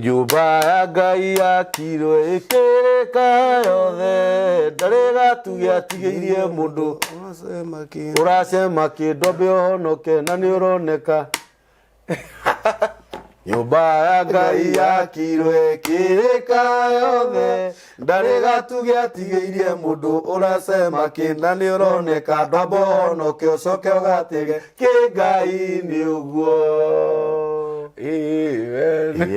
Nyũmba ya Ngai yakirwo ĩkĩrĩka yothe, ndarĩ gatugĩ atigĩirie mũndũ ũracema kĩndũ ambe ũhonoke na nĩ ũroneka. Nyũmba ya Ngai yakirwo ĩkĩrĩka yothe, ndarĩ gatugĩ atigĩirie mũndũ ũracema kĩndũ na nĩ ũroneka, ndwambe ũhonoke ũcoke ũgatĩge kĩ Ngai nĩ ũguo.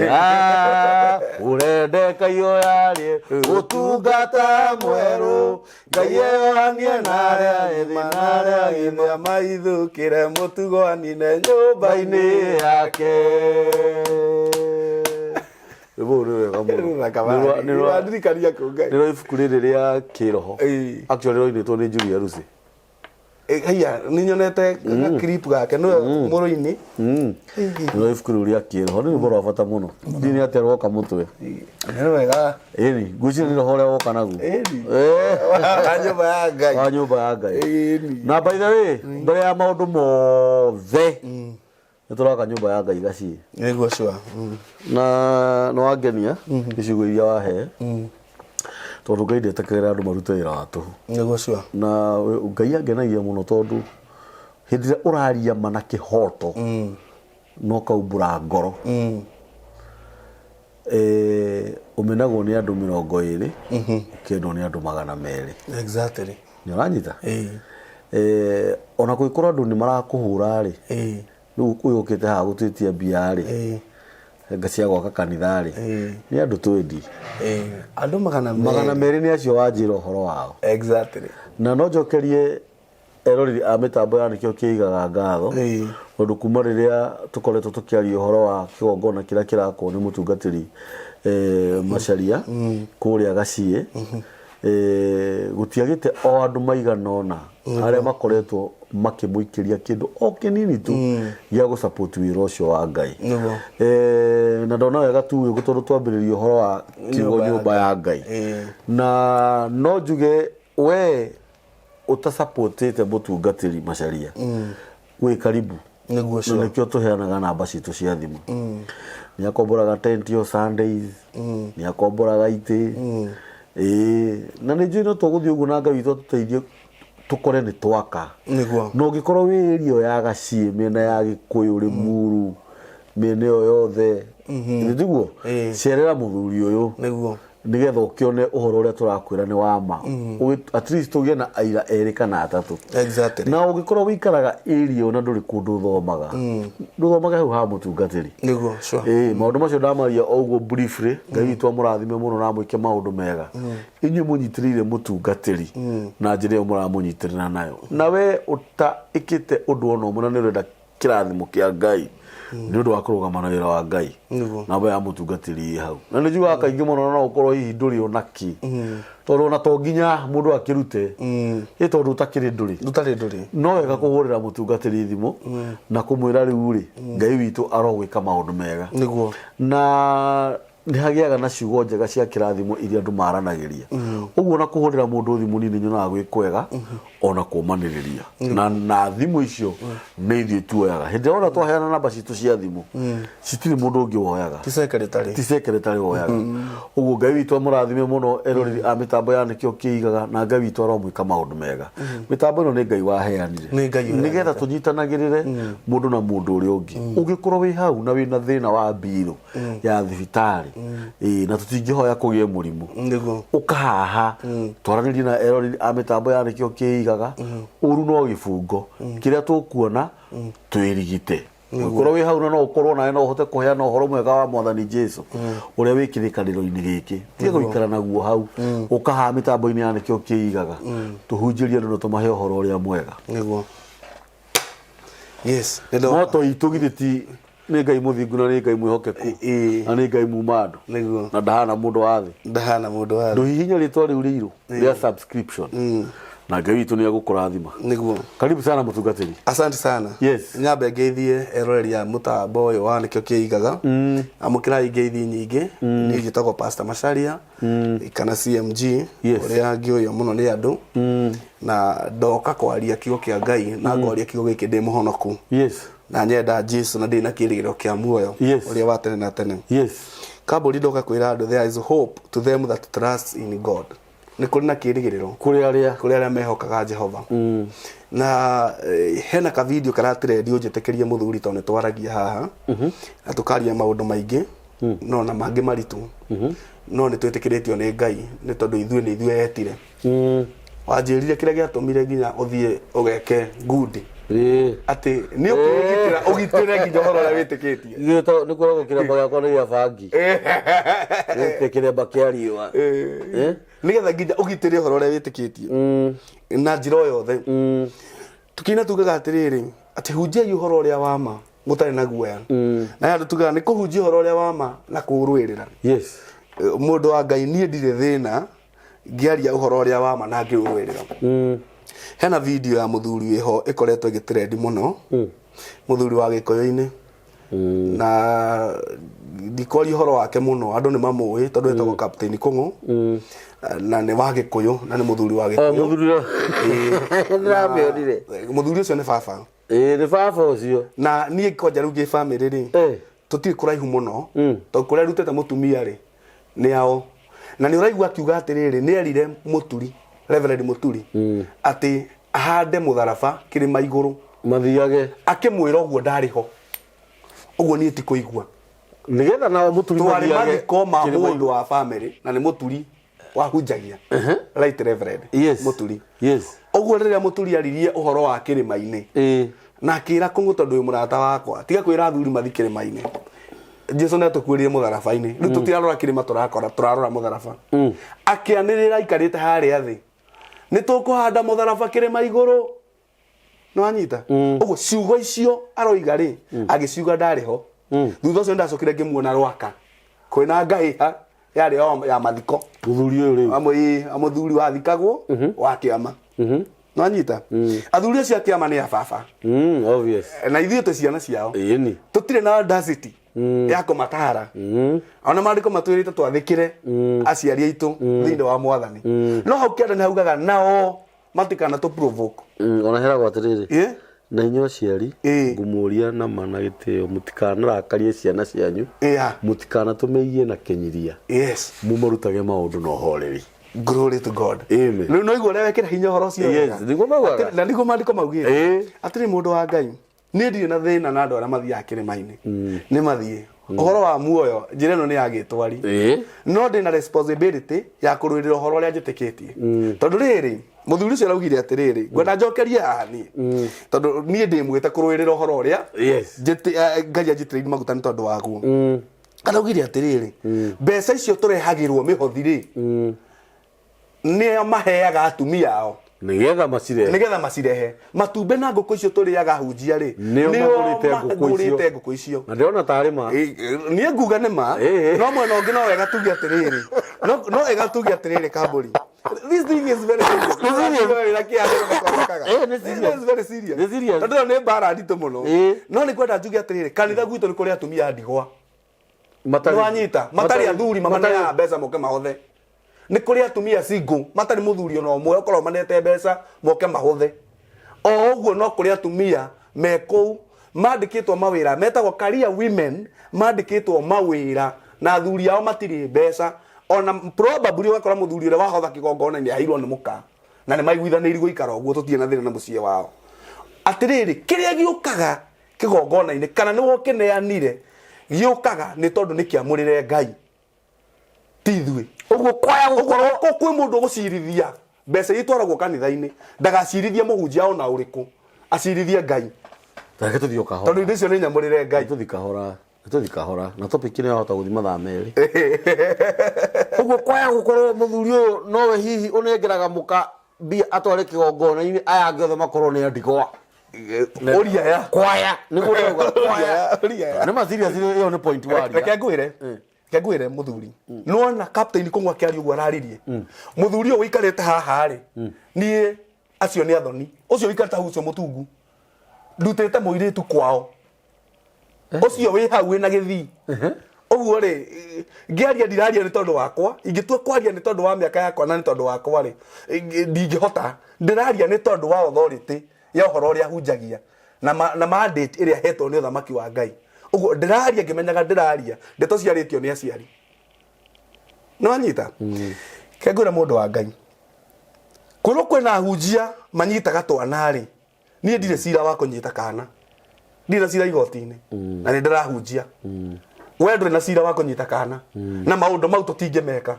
Ya, ũrendeka ihoya ũtungata mwerũ Ngai eyohanie na arĩa ethĩ na arĩa agima maithũkĩre mũtugo anine nyũmba-inĩ yake. Rwĩmbo rũrũ nĩ rwega mũno. Ndirikania kũ Ngai. Nĩ rwa ibuku rĩrĩ rĩa kĩroho. Actually rĩroinĩtwo nĩ Julia Lucy. Haiya, nĩ nyonete clip gake nĩwe mũrũini. Nĩ ibuku rĩu rĩa kĩroho nĩ rwĩmbo rwa bata mũno. Ndiũĩ nĩ atĩa rwoka mũtwe. Nĩ wega. Ĩni, ngwĩciria nĩ roho ũrĩa woka naguo. Ĩni. Eh. Wa nyũmba ya Ngai. Wa nyũmba ya Ngai. Ĩni. Na by the way, mbere ya maũndũ mothe, nĩ tũraka nyũmba ya Ngai gaciĩ. Nĩguo sure. Na nĩ wangenia nĩ ciugo iria wahe. Tondũ Ngai ndetĩkagĩra andũ marute wĩra wa tũhũ. Nĩguo sure. Na Ngai angenagia mũno tondũ hĩndĩ ĩrĩa ũraria ma na kĩhoto na ũkaumbũra ngoro ũmenagwo nĩ andũ 20 ũkendwo nĩ andũ 200. Exactly. Nĩ ũranyita? Ĩĩ. Ona kũngĩkorwo andũ nĩ marakũhũra rĩ, rĩu ũyũ ũkĩte haha gũtwĩtia mbia rĩ, nga cia gwaka kanitha rĩ, nĩ andũ twendi. Andũ 200. 200 nĩ acio wanjĩra ũhoro wao. Exactly. Na no njokerie eroreri a mĩtambo ya nĩkĩo kĩigaga ngatho, tondũ kuma rĩrĩa tũkoretwo tũkĩaria ũhoro wa kĩgongona kĩrĩa kĩrakwo nĩ mũtungatĩri Macharia kũrĩa Gaciĩ, gũtiagĩte o andũ maigana ũna arĩa makoretwo makĩmũikĩria kĩndũ o kĩnini tu gĩa gũ support wĩra ũcio wa Ngai. Na ndona wega tu ũguo tondũ twambĩrĩria ũhoro wa kiugo nyũmba ya Ngai. Na no njuge we ũtasapotĩte mũtungatĩri Macharia wĩ karibu. Nĩguo Na nĩkĩo tũheanaga namba citũ cia thimũ. Nĩ akomboraga tent o Sundays, nĩ akomboraga itĩ. Ĩĩ, na nĩ njũĩ no tũgũthiĩ ũguo na Ngai witũ atũteithie tũkore nĩ twaka. Nĩguo. Na ũngĩkorwo wĩ area ĩyo ya Gaciĩ, mĩena ya Gĩkũyũ, Rĩmuru, mĩena ĩyo yothe, githĩ tiguo? Cerera mũthuri ũyũ. Nĩguo. Nĩgetha ũkĩone ũhoro ũrĩa tũrakwĩra nĩ wa ma. At least tũgĩe na aira erĩ kana atatũ. Exactly. Na ũngĩkorwo wĩikaraga area ĩyo na ndũrĩ kũndũ ũthomaga, ndũthomage hau ha mũtungatĩri. Nĩguo, sure. Ĩĩ, maũndũ macio ndamaria o ũguo briefly, Ngai witũ amũrathime mũno na amwĩke maũndũ mega. Inyuĩ mũnyitĩrĩire mũtungatĩri na njĩra ĩyo mũramũnyitĩrĩra nayo. Na we ũtaĩkĩte ũndũ ona ũmwe na nĩ ũrenda kĩrathimo kĩa Ngai nĩ ũndũ wa kũrũgama na wĩra wa Ngai, namba ya mũtungatĩri ĩ hau. Na nĩ njugaga kaingĩ mũno no ũkorwo hihi ndũrĩ ona kĩ, tondũ ona to nginya mũndũ akĩrute, ĩ tondũ ũtakĩrĩ ndũrĩ. Ũtarĩ ndũrĩ. No wega kũhũrĩra mũtungatĩri thimũ na kũmwĩra rĩu rĩ, Ngai witũ arogwĩka maũndũ mega. Nĩguo. Na nĩ hagĩaga na ciugo njega cia kĩrathimo iria andũ maranagĩria. Ũguo ona kũhũrĩra mũndũ thimũ niĩ nĩ nyonaga gwĩ kwega ona kũmanĩrĩria. Na thimũ icio nĩ ithuĩ tuoyaga. Hĩndĩ ĩrĩa wona twaheana namba citũ cia thimũ, citirĩ mũndũ ũngĩ woyaga. Ti secretary. Ti secretary woyaga. Ũguo Ngai witũ amũrathime mũno eroreri a mĩtambo ya nĩkĩo kĩigaga, na Ngai witũ aromwĩka maũndũ mega. Mĩtambo ĩno nĩ Ngai waheanire. Nĩ Ngai ũheanĩte. Nĩgetha tũnyitanagĩrĩre mũndũ na mũndũ ũrĩa ũngĩ. Ũngĩkorwo wĩ hau na wĩna thĩna wa mbirũ ya thibitarĩ, ĩĩ, na tũtingĩhoya kũgĩe mũrimũ, Nĩguo. ũka haha twaranĩrie na eroreri a mĩtambo ya nĩkĩo kĩigaga. Ũru no gĩbungo kĩrĩa tũkuona twĩrigite. Ũngĩkorwo wĩ hau na no ũkorwo nawe no ũhote kũheana ũhoro mwega wa Mwathani Jesu ũrĩa wĩ kĩrĩkanĩro-inĩ gĩkĩ, tiga gũikara naguo hau, ũka haha mĩtambo-inĩ ya nĩkĩo kĩigaga, tũhunjĩrie andũ na tũmahe ũhoro ũrĩa mwega. Nĩguo. Yes, nĩ ndoka. Moto itũ githĩ ti nĩ Ngai mũthingu na nĩ Ngai mwĩhokeku na nĩ Ngai muma andũ Nĩguo. na ndahana mũndũ wa thĩ. Ndahana mũndũ wa thĩ. Ndũhihinye rĩtwa rĩu rĩirũ rĩa subscription na Ngai witũ nĩ egũkũrathima. Nĩguo. Karibu sana mũtungatĩri. Asante sana. Yes. Nyambe ngeithie eroreri a mũtambo ũyũ wa nĩkĩo kĩigaga. Amũkĩrai ngeithi nyingĩ. Niĩ njĩtagwo Pastor Macharia kana CMG ũrĩa ngĩũĩo mũno nĩ andũ. Na ndoka kwaria kiugo kĩa Ngai na ngwaria kiugo gĩkĩ ndĩ mũhonoku. Yes. Na nyenda Jesu na ndĩ na kĩrĩgĩrĩro kĩa muoyo Yes. ũrĩa wa tene na tene. Yes. Kambũri ndoka kwĩra andũ, there is hope to them that trust in God. Nĩ kũrĩ na kĩrĩgĩrĩro kũrĩ arĩa kũrĩ arĩa mehokaga Jehova. Na hena ka video karatrendi, ũnjĩtĩkĩrie mũthuri, tondũ nĩ twaragia haha na tũkaria maũndũ maingĩ no na mangĩ maritũ, no nĩ twĩtĩkĩrĩtio nĩ Ngai nĩ tondũ ithuĩ nĩ ithuĩ etire. Wanjĩrire kĩrĩa gĩatũmire nginya ũthiĩ ũgeke ngundi atĩ nĩ ũkĩgitĩra, ũgitĩre nginya ũhoro ũrĩa wĩtĩkĩtie. Nĩ kwĩragwo kĩremba gĩakwa nĩ gĩa bangi. Gĩkĩ kĩremba kĩa riũa. Eh? Nĩgetha nginya ũgitĩre ũhoro ũrĩa wĩtĩkĩtie na njĩra o yothe. Tũkĩina tugaga atĩrĩrĩ, atĩ hunjiai ũhoro ũrĩa wa ma mũtarĩ na guoya, na andũ tugaga nĩ kũhunjia ũhoro ũrĩa wa ma na kũũrũĩrĩra. Mũndũ wa Ngai, niĩ ndirĩ thĩna ngĩaria ũhoro ũrĩa wa ma na ngĩũrũĩrĩra. Hena video ya mũthuri wĩho ĩkoretwo ĩgĩtrendi mũno, mũthuri wa Gĩkũyũ-inĩ, na ndikwaria ũhoro wake mũno, andũ nĩ mamũĩ tondũ etagwo Captain Kũng'ũ, na nĩ wa Gĩkũyũ na nĩ mũthuri wa O Gĩkũyũ. Mũthuri ũyũ. Ndĩramĩonire. Mũthuri ũcio nĩ baba. Ĩĩ, nĩ baba ũcio. Na niĩ kwanja rĩu ngĩ bamĩrĩ rĩ, tũtirĩ kũraihu mũno, tondũ kũrĩa arutĩte mũtumia rĩ nĩ ao, na nĩ ũraigua akiuga atĩrĩrĩ, nĩ erire mũturi, Reverend Mũturi, atĩ ahande mũtharaba kĩrĩma igũrũ. Mathiage. Akĩmwĩra ũguo ndarĩ ho, ũguo niĩ ti kũigua. Nĩgetha nao mũturi Twarĩ mathiage mathiko ma kĩrĩma. Mũndũ wa bamĩrĩ na nĩ mũturi wahunjagia, Right Reverend Mũturi. Ũguo rĩrĩa mũturi aririe ũhoro wa kĩrĩma-inĩ na akĩra Kũng'ũ, tondũ wĩ mũrata wakwa, tiga kwĩra athuri mathi kĩrĩma-inĩ, Jesu nĩ atũkuĩrire mũtharaba-inĩ, rĩu tũtirarora kĩrĩma, tũrakora tũrarora mũtharaba. Akĩanĩrĩra aikarĩte harĩa thĩ, nĩ tũkũhanda mũtharaba kĩrĩma igũrũ. Nĩwanyita ũguo ciugo icio aroiga rĩ, agĩciuga ndarĩ ho. Thutha ũcio nĩndacokire ngĩmuona Rwaka kwĩna ngahĩha yarĩ ya mathiko. Mũthuri ũyũ rĩu. Amwe ĩ, mũthuri wathikagwo wa kĩama. Nĩwanyita, athuri acio a kĩama nĩ a baba. Obvious. Na ithuĩ twĩ ciana ciao. Ĩni. Tũtirĩ na audacity ya kũmatara. Ona maandĩko matwĩrĩte twathĩkĩre aciari aitũ thĩinĩ wa Mwathani, no hau kĩanda nĩ haugaga nao matikana tũ provoke. Ona heragwo atĩrĩrĩ, na inyuĩ aciari, ngũmũria na ma na gĩtĩo, mũtikanarakarie ciana cianyu, mũtikanatũme na kĩnyiria, mũmarutage maũndũ na ũhoreri. Glory to God. Amen. Rĩu no igua ũrĩa wekĩra hinya ũhoro ũcio wega. Nĩguo maugaga. Na nĩguo maandĩko maugĩte. Atĩrĩ, mũndũ wa Ngai, niĩ ndirĩ na thĩna na andũ arĩa mathiaga kĩrĩma-inĩ, nĩ mathiĩ, ũhoro wa muoyo njĩra ĩno nĩ ya gĩtwari. No ndĩ na responsibility ya kũrũĩrĩra ũhoro ũrĩa njĩtĩkĩtie, tondũ rĩrĩ, mũthuri ũcio araugire atĩrĩrĩ, ngwenda njokerie haha niĩ, tondũ niĩ ndĩ mwĩte kũrũĩrĩra ũhoro ũrĩa Ngai anjitĩrĩirie maguta nĩ tondũ waguo. Araugire atĩrĩrĩ, mbeca icio tũrehagĩrwo mĩhothi rĩ, nĩo maheaga atumia ao nĩgetha macirehe. Nĩgetha macirehe matumbĩ na ngũkũ icio tũrĩaga hunjia rĩ. Nĩo magũrĩte ngũkũ icio. Magũrĩte ngũkũ icio. Na ndĩrona tarĩ ma. Niĩ nguga nĩ ma. No mwena ũngĩ no wega tuge atĩrĩrĩ, no wega tuge atĩrĩrĩ, Kambũri, this thing is very serious. Nĩ serious. Wĩra kĩarĩro gĩthondekaga. Nĩ serious. This is very serious. Nĩ serious. Tondũ ĩyo nĩ mbara nditũ mũno. No nĩ kwenda njuge atĩrĩrĩ, kanitha gwitũ nĩ kũrĩ atumia a ndigwa. Matarĩ. Nĩwanyita, matarĩ athuri mamaneaga mbeca moke mahothe. Nĩ kũrĩ atumia single matarĩ mũthuri ona ũmwe ũkoragwo manete mbeca moke mahothe. O ũguo no kũrĩ atumia me kũu mandĩkĩtwo mawĩra metagwo career women, mandĩkĩtwo mawĩra na athuri ao matirĩ mbeca. Ona probably ũgakora mũthuri ũrĩa wahotha kĩgongona-inĩ aheirwo nĩ mũka na nĩ maiguithanĩirie gũikara ũguo, tũtirĩ na thĩna na mũciĩ wao. Atĩrĩrĩ, kĩrĩa gĩũkaga kĩgongona-inĩ kana nĩwe ũkĩneanire, gĩũkaga nĩ tondũ nĩ kĩamũrĩre Ngai, ti ithuĩ. Ũguo kwaya gũkorwo kwĩ mũndũ ũgũcirithia mbeca iria itwaragwo kanitha-inĩ, ndagacirithie mũhunjia ona ũrĩkũ, acirithie Ngai. Reke tũthiĩ o kahora. Tondũ indo icio nĩ nyamũrĩre Ngai. Tũthiĩ kahora, tũthiĩ kahora, na topic ĩno yahota gũthiĩ mathaa 2. Ũguo kwaya gũkorwo mũthuri ũyũ nowe hihi ũnengeraga mũka mbia atware kĩgongona-inĩ, aya angĩ othe makorwo nĩ andigwa. Ũria ya. Kwaya nĩguo ndauga kwaya. Ũria ya. Nĩ ma serious, ĩyo nĩ point waria. Reke ngwĩre mũthuri, nĩwona Captain Kũng'ũ akĩaria ũguo araririe, mũthuri ũyũ ũikarĩte haha rĩ, niĩ acio nĩ athoni, ũcio ũikarĩte hau, ũcio mũtungu ndutĩte mũirĩtu kwao, ũcio wĩ hau wĩna gĩthii ũguo rĩ, ngĩaria ndiraria nĩ tondũ wakwa. Ingĩtua kwaria nĩ tondũ wa mĩaka yakwa na nĩ tondũ wakwa rĩ, ndingĩhota. Ndĩraria nĩ tondũ wa authority ya ũhoro ũrĩa hunjagia na mandate ĩrĩa hetwo nĩ ũthamaki wa Ngai. Ũguo ndĩraria ngĩmenyaga ndĩraria ndeto ciarĩtio nĩ aciari. Nĩ wanyita? Ke ngwĩre mũndũ wa Ngai, kwĩrwo kwĩna ahunjia manyitaga twana rĩ, niĩ ndirĩ cira wa kũnyita kana, ndirĩ na cira igoti-inĩ na nĩ ndĩrahunjia. We ndũrĩ na cira wa kũnyita kana na maũndũ mau tũtingĩmeka.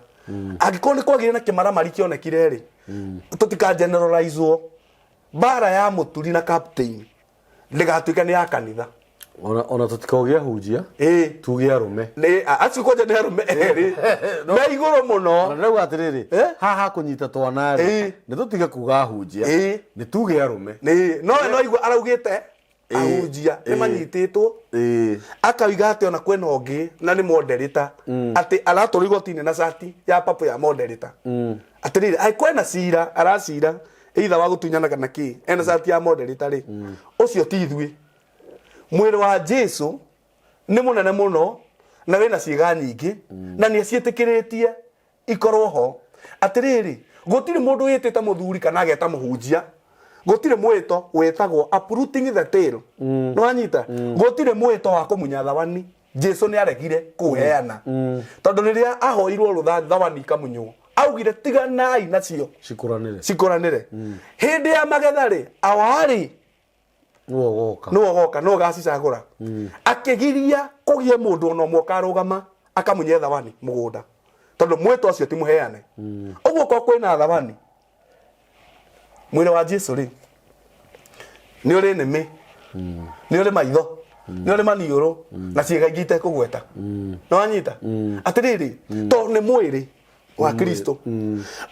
Angĩkorwo nĩ kwagĩire na kĩmaramari kĩonekire rĩ, tũtika generalize-wo. Mbara ya mũturi na captain ndĩgatuĩke nĩ ya kanitha. Ona tũtikogĩa hunjia Ĩĩ. tuge arũme. Nĩ acio kwanja nĩ arũme erĩ me igũrũ mũno. Ona ndĩrauga atĩrĩrĩ, Eh? haha kũnyita twana rĩ, Ĩĩ. nĩ tũtige kuga hunjia, Ĩĩ. nĩ tuge arũme. Nĩ no no igua araugĩte ahunjia nĩ Ĩĩ. manyitĩtwo. Ĩĩ. Akauga atĩ ona kwĩna ũngĩ na nĩ moderator atĩ aratwarwo igoti-inĩ na cati ya papo ya moderator. Atĩrĩrĩ, angĩkorwo kwĩna cira aracira either wa gũtunyana kana kĩ, ena cati ya moderator rĩ, ũcio ti ithuĩ. Mwĩrĩ wa Jesu nĩ mũnene mũno na wĩna ciĩga nyingĩ na nĩ aciĩtĩkĩrĩtie ikorwo ho. Atĩrĩrĩ, gũtirĩ mũndũ wĩtĩte mũthuri kana ageta mũhunjia, gũtirĩ mwĩto wĩtagwo uprooting the tail. Nĩ wanyita? Gũtirĩ mwĩto wa kũmunya thawani. Jesu nĩ aregire kũũheana tondũ rĩrĩa ahoirwo rũtha thawani ikamunywo, augire tiganai nacio cikũranĩre, cikũranĩre. Hĩndĩ ya magetha rĩ, awarĩ nĩwe ũgoka, nĩwe ũgoka, nĩwe ũgacicagũra. Akĩgiria kũgĩe mũndũ ona ũmwe ũkarũgama akamunye thawani mũgũnda tondũ mwĩto ũcio ti mũheane. Ũguo korwo kwĩna thawani, mwĩrĩ wa Jesu rĩ, nĩ ũrĩ nĩmĩ, nĩ ũrĩ maitho, nĩ ũrĩ maniũrũ na ciĩga ingĩ itekũgweta. Nĩ wanyita? Atĩrĩrĩ, tondũ nĩ mwĩrĩ wa Kristo.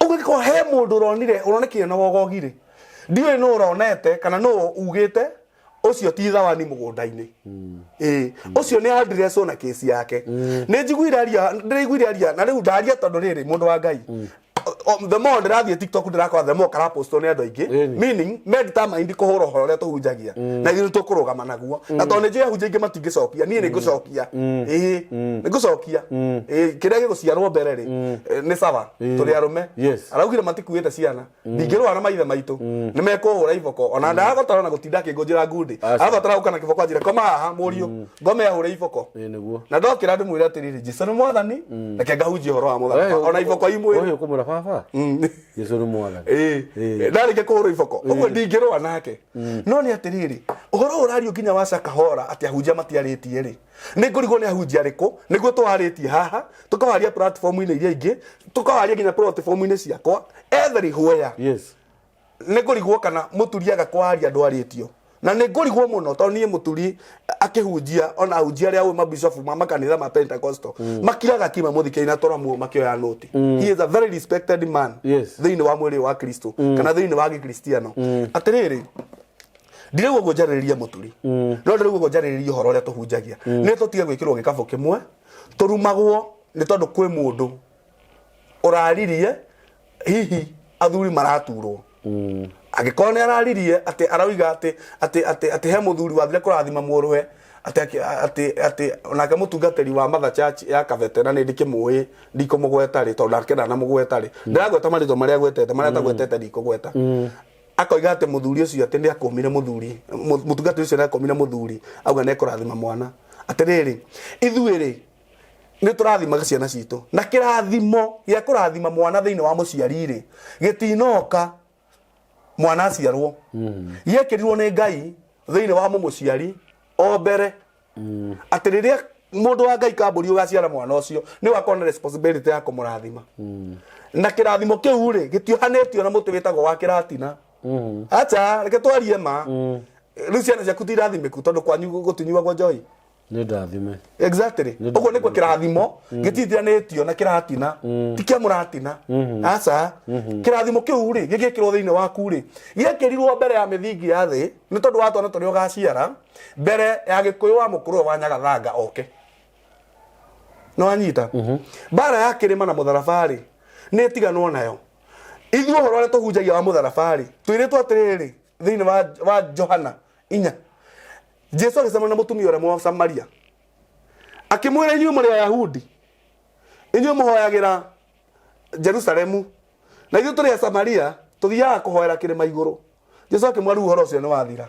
Ũguo angĩkorwo he mũndũ ũronire ũronekire na wogogi rĩ, ndiũĩ nũ ũronete kana nũ ugĩte ũcio ti thawani mũgũnda-inĩ. Ĩĩ, ũcio nĩ addresswo na kesi yake. Nĩ njiguire aria, ndĩraiguire aria na rĩu ndaria tondũ rĩrĩ mũndũ wa Ngai. The more ndĩrathiĩ TikTok ndĩrakora the more karapostwo nĩ andũ aingĩ, meaning me determined kũhũra ũhoro ũrĩa tũhunjagia na ithuĩ nĩtũkũrũgama naguo, na tondũ nĩ njũĩ ahunjia aingĩ matingĩcokia, niĩ nĩ ngũcokia. Ĩĩ, nĩ ngũcokia. Ĩĩ, kĩrĩa gĩgũciarwo mbere rĩ, nĩ sawa, tũrĩ arũme. Araugire matikuĩte ciana, ndingĩrũa na maithe maitũ, nĩ mekũhũra iboko ona ndarabatara ona gũtinda akĩngũnjĩra ngundi. Aca. Arabatara gũka na kĩboko anjĩre koma haha mũriũ, ngome ahũre iboko. Ĩĩ nĩguo. Na ndokĩra ndĩmwĩre atĩrĩrĩ, Jesu nĩ mwathani, reke ngahunjia ũhoro wa mũtharaba ona iboko imwĩre. Ũyũ ũkũmwĩra baba Jesu nĩ mwathani. Ĩĩ. Ĩĩ. Ndarĩkia kũhũrwo iboko ũguo ndingĩrũa nake. No nĩ atĩrĩrĩ, ũhoro ũyũ ũrario nginya wa Shakahola atĩ ahunjia matiarĩtie rĩ, nĩ ngũrigwo nĩ ahunjia arĩkũ nĩguo tũwarĩtie haha, tũkawaria platform-inĩ iria ingĩ, tũkawaria nginya platform-inĩ ciakwa everywhere. Nĩ ngũrigwo kana mũturi aga kwaria ndwarĩtio, na nĩ ngũrigwo mũno tondũ niĩ mũturi akĩhunjia, ona ahunjia arĩa ũĩ mabishofu ma makanitha ma Pentecostal makiraga kima mũthikĩri na tũramuo makĩoya noti. He is a very respected man thĩinĩ wa mwĩrĩ wa Kristo kana thĩinĩ wa gĩkristiano. Atĩrĩrĩ, ndirauga ũguo njarĩrĩrie mũturi, no ndĩrauga ũguo njarĩrĩrie ũhoro ũrĩa tũhunjagia. Nĩ tũtige gwĩkĩrwo gĩkabũ kĩmwe tũrumagwo nĩ tondũ kwĩ mũndũ ũraririe hihi athuri maraturwo. Angĩkorwo nĩ araririe atĩ arauga atĩ atĩ atĩ atĩ he mũthuri wathire kũrathima mũrũwe atĩ atĩ atĩ onake mũtungatĩri wa Mother Church ya Kabete, na nĩ ndikĩmũĩ, ndikũmũgweta rĩ tondũ nake ndanamũgweta rĩ, ndĩragweta marĩtwa marĩa agwetete, marĩa atagwetete ndikũgweta. Akoiga atĩ mũthuri ũcio atĩ nĩ akũmire mũthuri, mũtungatĩri ũcio nĩ akũmire mũthuri auga nĩ ekũrathima mwana. Atĩrĩrĩ, ithuĩ rĩ nĩ tũrathimaga ciana citũ, na kĩrathimo gĩa kũrathima mwana thĩinĩ wa mũciari rĩ gĩtinoka mwana aciarwo, gĩekĩrirwo nĩ Ngai thĩinĩ wa mũmũciari o mbere, atĩ rĩrĩa mũndũ wa Ngai kambũri ũgaciara mwana ũcio nĩ wakorwo na responsibility ya kũmũrathima. Na kĩrathimo kĩu rĩ gĩtiohanĩtio na mũtĩ wĩtagwo wa kĩratina. Acha, reke twarie ma. Rĩu ciana ciaku ti irathimĩku tondũ kwanyu gũtinyuagwo njohi? Nĩ ndathime. Exactly. Ũguo nĩkuo kĩrathimo gĩtithiranĩtio na kĩratina, ti kĩa mũratina, aca. Kĩrathimo kĩu rĩ gĩgĩkĩrwo thĩinĩ waku rĩ, gĩekĩrirwo mbere ya mĩthingi ya thĩ nĩ tondũ wa twana tũrĩa ũgaciara mbere ya Gĩkũyũ wa mũkũrũ wa Nyagathanga oke. Nĩ wanyita? Mbara ya kĩrĩma na mũtharaba rĩ nĩ ĩtiganwo nayo. Ithuĩ ũhoro ũrĩa tũhunjagia wa mũtharaba rĩ, twĩrĩtwo atĩrĩrĩ thĩinĩ wa Johana 4, Jesu agĩcemania na mũtumia ũrĩa Mũsamaria, akĩmwĩra, inyuĩ mũrĩ Ayahudi, inyuĩ mũhoyagĩra Jerusalemu, na ithuĩ tũrĩ Asamaria, tũthiaga kũhoera kĩrĩma igũrũ. Jesu akĩmwĩra, rĩu ũhoro ũcio nĩ wathira.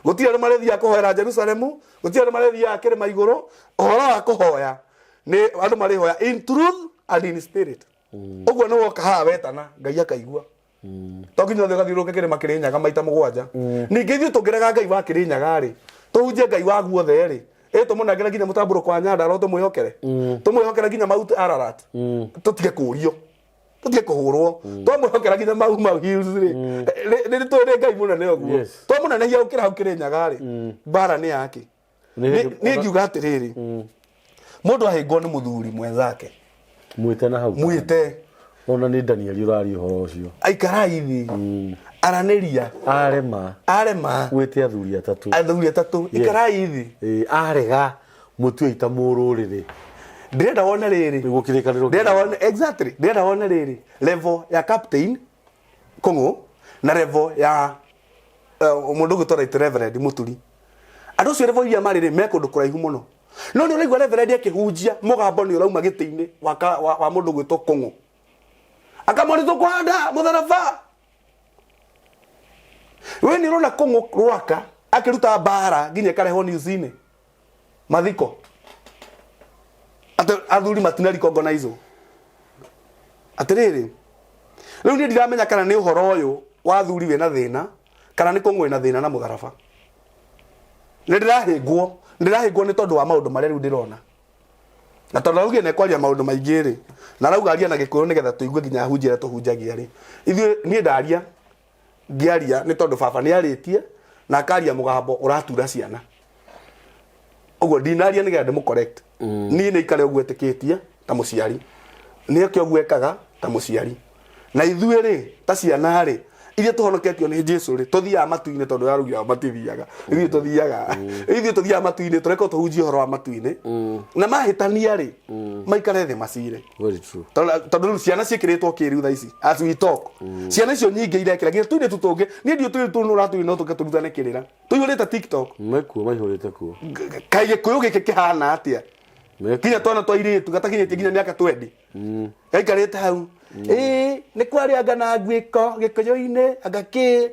Gũtirĩ andũ marĩthiaga kũhoera Jerusalemu, gũtirĩ andũ marĩthiaga kĩrĩma igũrũ. Ũhoro wa kũhoya nĩ andũ marĩhoya in truth and in spirit. Ũguo nĩ woka haha wetana, Ngai akaigua. To nginya ũthiĩ ũgathiũrũrũke kĩrĩma Kĩrĩnyaga maita 7. Ningĩ ithuĩ tũngĩrega Ngai wa Kĩrĩnyaga rĩ, tũhunjie Ngai wa guothe rĩ, ĩ tũmũnengere nginya mũtambũrũko wa Nyandarua tũmwĩhokere, tũmwĩhokere nginya Mount Ararat, tũtige kũrio, tũtige kũhũrwo. Twamwĩhokera nginya Mau Mau Hills rĩ, nĩ tũĩ nĩ Ngai mũnene ũguo. Twamũnenehia gũkĩra hau Kĩrĩnyaga rĩ, mbara nĩ yake. Niĩ ngiuga atĩrĩrĩ, mũndũ ahĩngwo nĩ mũthuri mwenzake, Mwĩte na hau. Mwĩte. Ona nĩ Daniel ũraria ũhoro ũcio. Aikarai thĩ, aranĩria. Arema. Arema. Wĩte athuri atatũ. Athuri atatũ. Ikarai thĩ. Ĩĩ, arega mũtue ita mũrũrĩrĩ. Ndĩrenda wone rĩrĩ. Nĩguo kĩrĩkanĩro. Ndĩrenda wone, exactly, ndĩrenda wone rĩrĩ, level ya Captain Kũng'ũ na level ya mũndũ ũgwĩtwo Right Reverend Mũturi. Andũ acio level iria marĩ rĩ, me kũndũ kũraihu mũno. No nĩ ũraigua Reverend akĩhunjia, mũgambo nĩ ũrauma gĩtĩ-inĩ wa mũndũ ũgwĩtwo Kũng'ũ. Akamwĩra tũkũhanda mũtharaba. We nĩ ũrona Kũng'ũ Rwaka akĩruta mbara nginya ĩkarehwo news-inĩ. Mathiko. Atĩ athuri matina recognize. Atĩrĩrĩ, rĩu niĩ ndiramenya kana nĩ ũhoro ũyũ wa athuri wĩna thĩna kana nĩ Kũng'ũ wĩna thĩna na mũtharaba. Nĩ ndĩrahĩngwo, nĩ ndĩrahĩngwo nĩ tondũ wa maũndũ marĩa rĩu ndĩrona. Na tondũ araugire nĩ ekwaria maũndũ maingĩ rĩ, na arauga aria na Gĩkũyũ nĩgetha tũigue nginya ahunjia arĩa tũhunjagia rĩ. Ithuĩ niĩ ndaria, ngĩaria nĩ tondũ baba nĩ arĩtie na akaria mũgambo ũratura ciana. Ũguo ndinaria nĩgetha ndĩmũ correct. Niĩ nĩ ikare ũguo etĩkĩtie ta mũciari. Nĩ eke ũguo ekaga ta mũciari. Na ithuĩ rĩ, ta ciana rĩ, iria tũhonoketio nĩ Jesu rĩ, tũthiaga matu-inĩ tondũ araugire ao matithiaga. Ithuĩ tũthiaga. Ithuĩ tũthiaga matu-inĩ, tũrekwo tũhunjie ũhoro wa matu-inĩ. Na mahĩtania rĩ, maikare thĩ macire. Very true. Tondũ rĩu ciana ciĩkĩrĩtwo kĩrĩu thaa ici as we talk. Ciana icio nyingĩ irekĩra nginya tũirĩtu tũngĩ. Niĩ ndiũĩ tũirĩtu tũu nũ ũratũĩ no tũke tũrutane kĩrĩra. Tũihũrĩte TikTok. Mekuo, maihũrĩte kuo. Kaĩ Gĩkũyũ gĩkĩ kĩhana atĩa? Mekuo. Nginya twana twa airĩtu gatakinyĩtie nginya mĩaka 20. Gaikarĩte hau. Ĩĩ, nĩ kwarĩ anga na nguĩko Gĩkũyũ-inĩ, anga kĩ.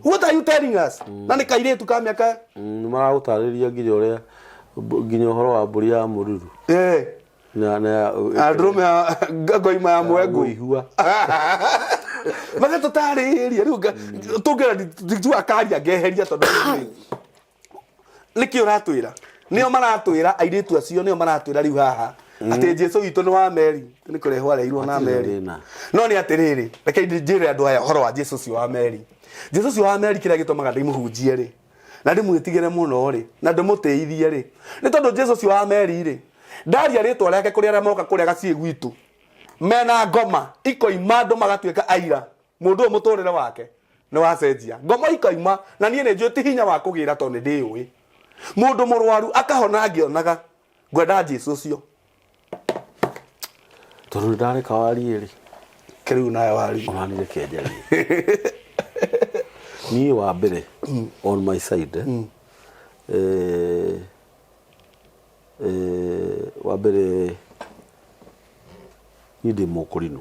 What are you telling us? Na nĩ kairĩtu ka mĩaka. Nĩ maragũtarĩria nginya ũrĩa, nginya ũhoro wa mbũri ya mũruru. Na ya Ndũrũme ya ngoima ya mwengu. Ihua. Magatũtarĩria rĩu tũngĩra ndituaga karia ngeheria tondũ nĩkĩ ũratwĩra? Nĩo maratwĩra airĩtu acio, nĩo maratwĩra rĩu haha atĩ Jesu witũ nĩ wa meri, nĩ kũrehwo arehirwo na Hatirĩ meri. thĩna. No nĩ atĩrĩrĩ, reke njĩre andũ aya ũhoro wa Jesu ũcio wa meri. Jesu ũcio wa meri kĩrĩa gĩtũmaga ndĩmũhunjie rĩ, na ndĩmwĩtigĩre mũno rĩ, na ndĩmũtĩithie rĩ, nĩ tondũ Jesu ũcio wa meri rĩ, ndaria rĩtwa rĩake kũrĩ arĩa moka kũrĩa gaciĩ gwitũ mena ngoma ikoima, andũ magatuĩka aira mũndũ ũyũ mũtũrĩre wake nĩ wacenjia, ngoma ikoima. Na niĩ nĩ njũĩ ti hinya wa kũgĩra tondũ nĩ ndĩyũĩ. Mũndũ mũrwaru akahona ngĩonaga. Ngwenda Jesu ũcio. Tondũ nĩ ndareka warie rĩ. Kĩrĩu nayo warie. Ona reke njarie. Niĩ wa mbere, on my side, wa mbere niĩ ndĩ mũkũrinũ.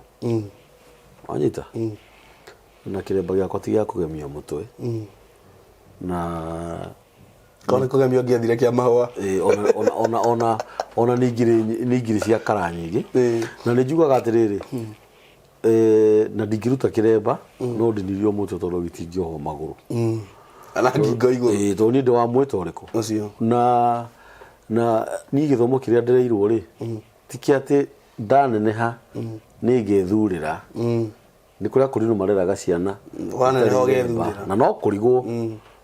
Wanyita? Na kĩremba gĩakwa ti gĩa kũgemia mũtwe. Na Korwo nĩ kũgemia ũngĩethire kĩa mahũa. Ĩĩ, ona nĩ ingirĩ cia kara nyingĩ. Na nĩ njugaga atĩrĩrĩ, na ndingĩruta kĩremba no ndinirio mũtwe tondũ gĩtingĩohwo magũrũ. Na ngingo igũrũ. Ĩĩ, tondũ niĩ ndĩ wa mwĩto ũrĩkũ? Ũcio. Na niĩ gĩthomo kĩrĩa ndĩreirwo rĩ, ti kĩa atĩ ndaneneha nĩ ngethurĩra. Nĩ kũrĩa kũrinũ mareraga ciana. Waneneha itarĩ ũgethurĩra. iremba. Na no kũrigwo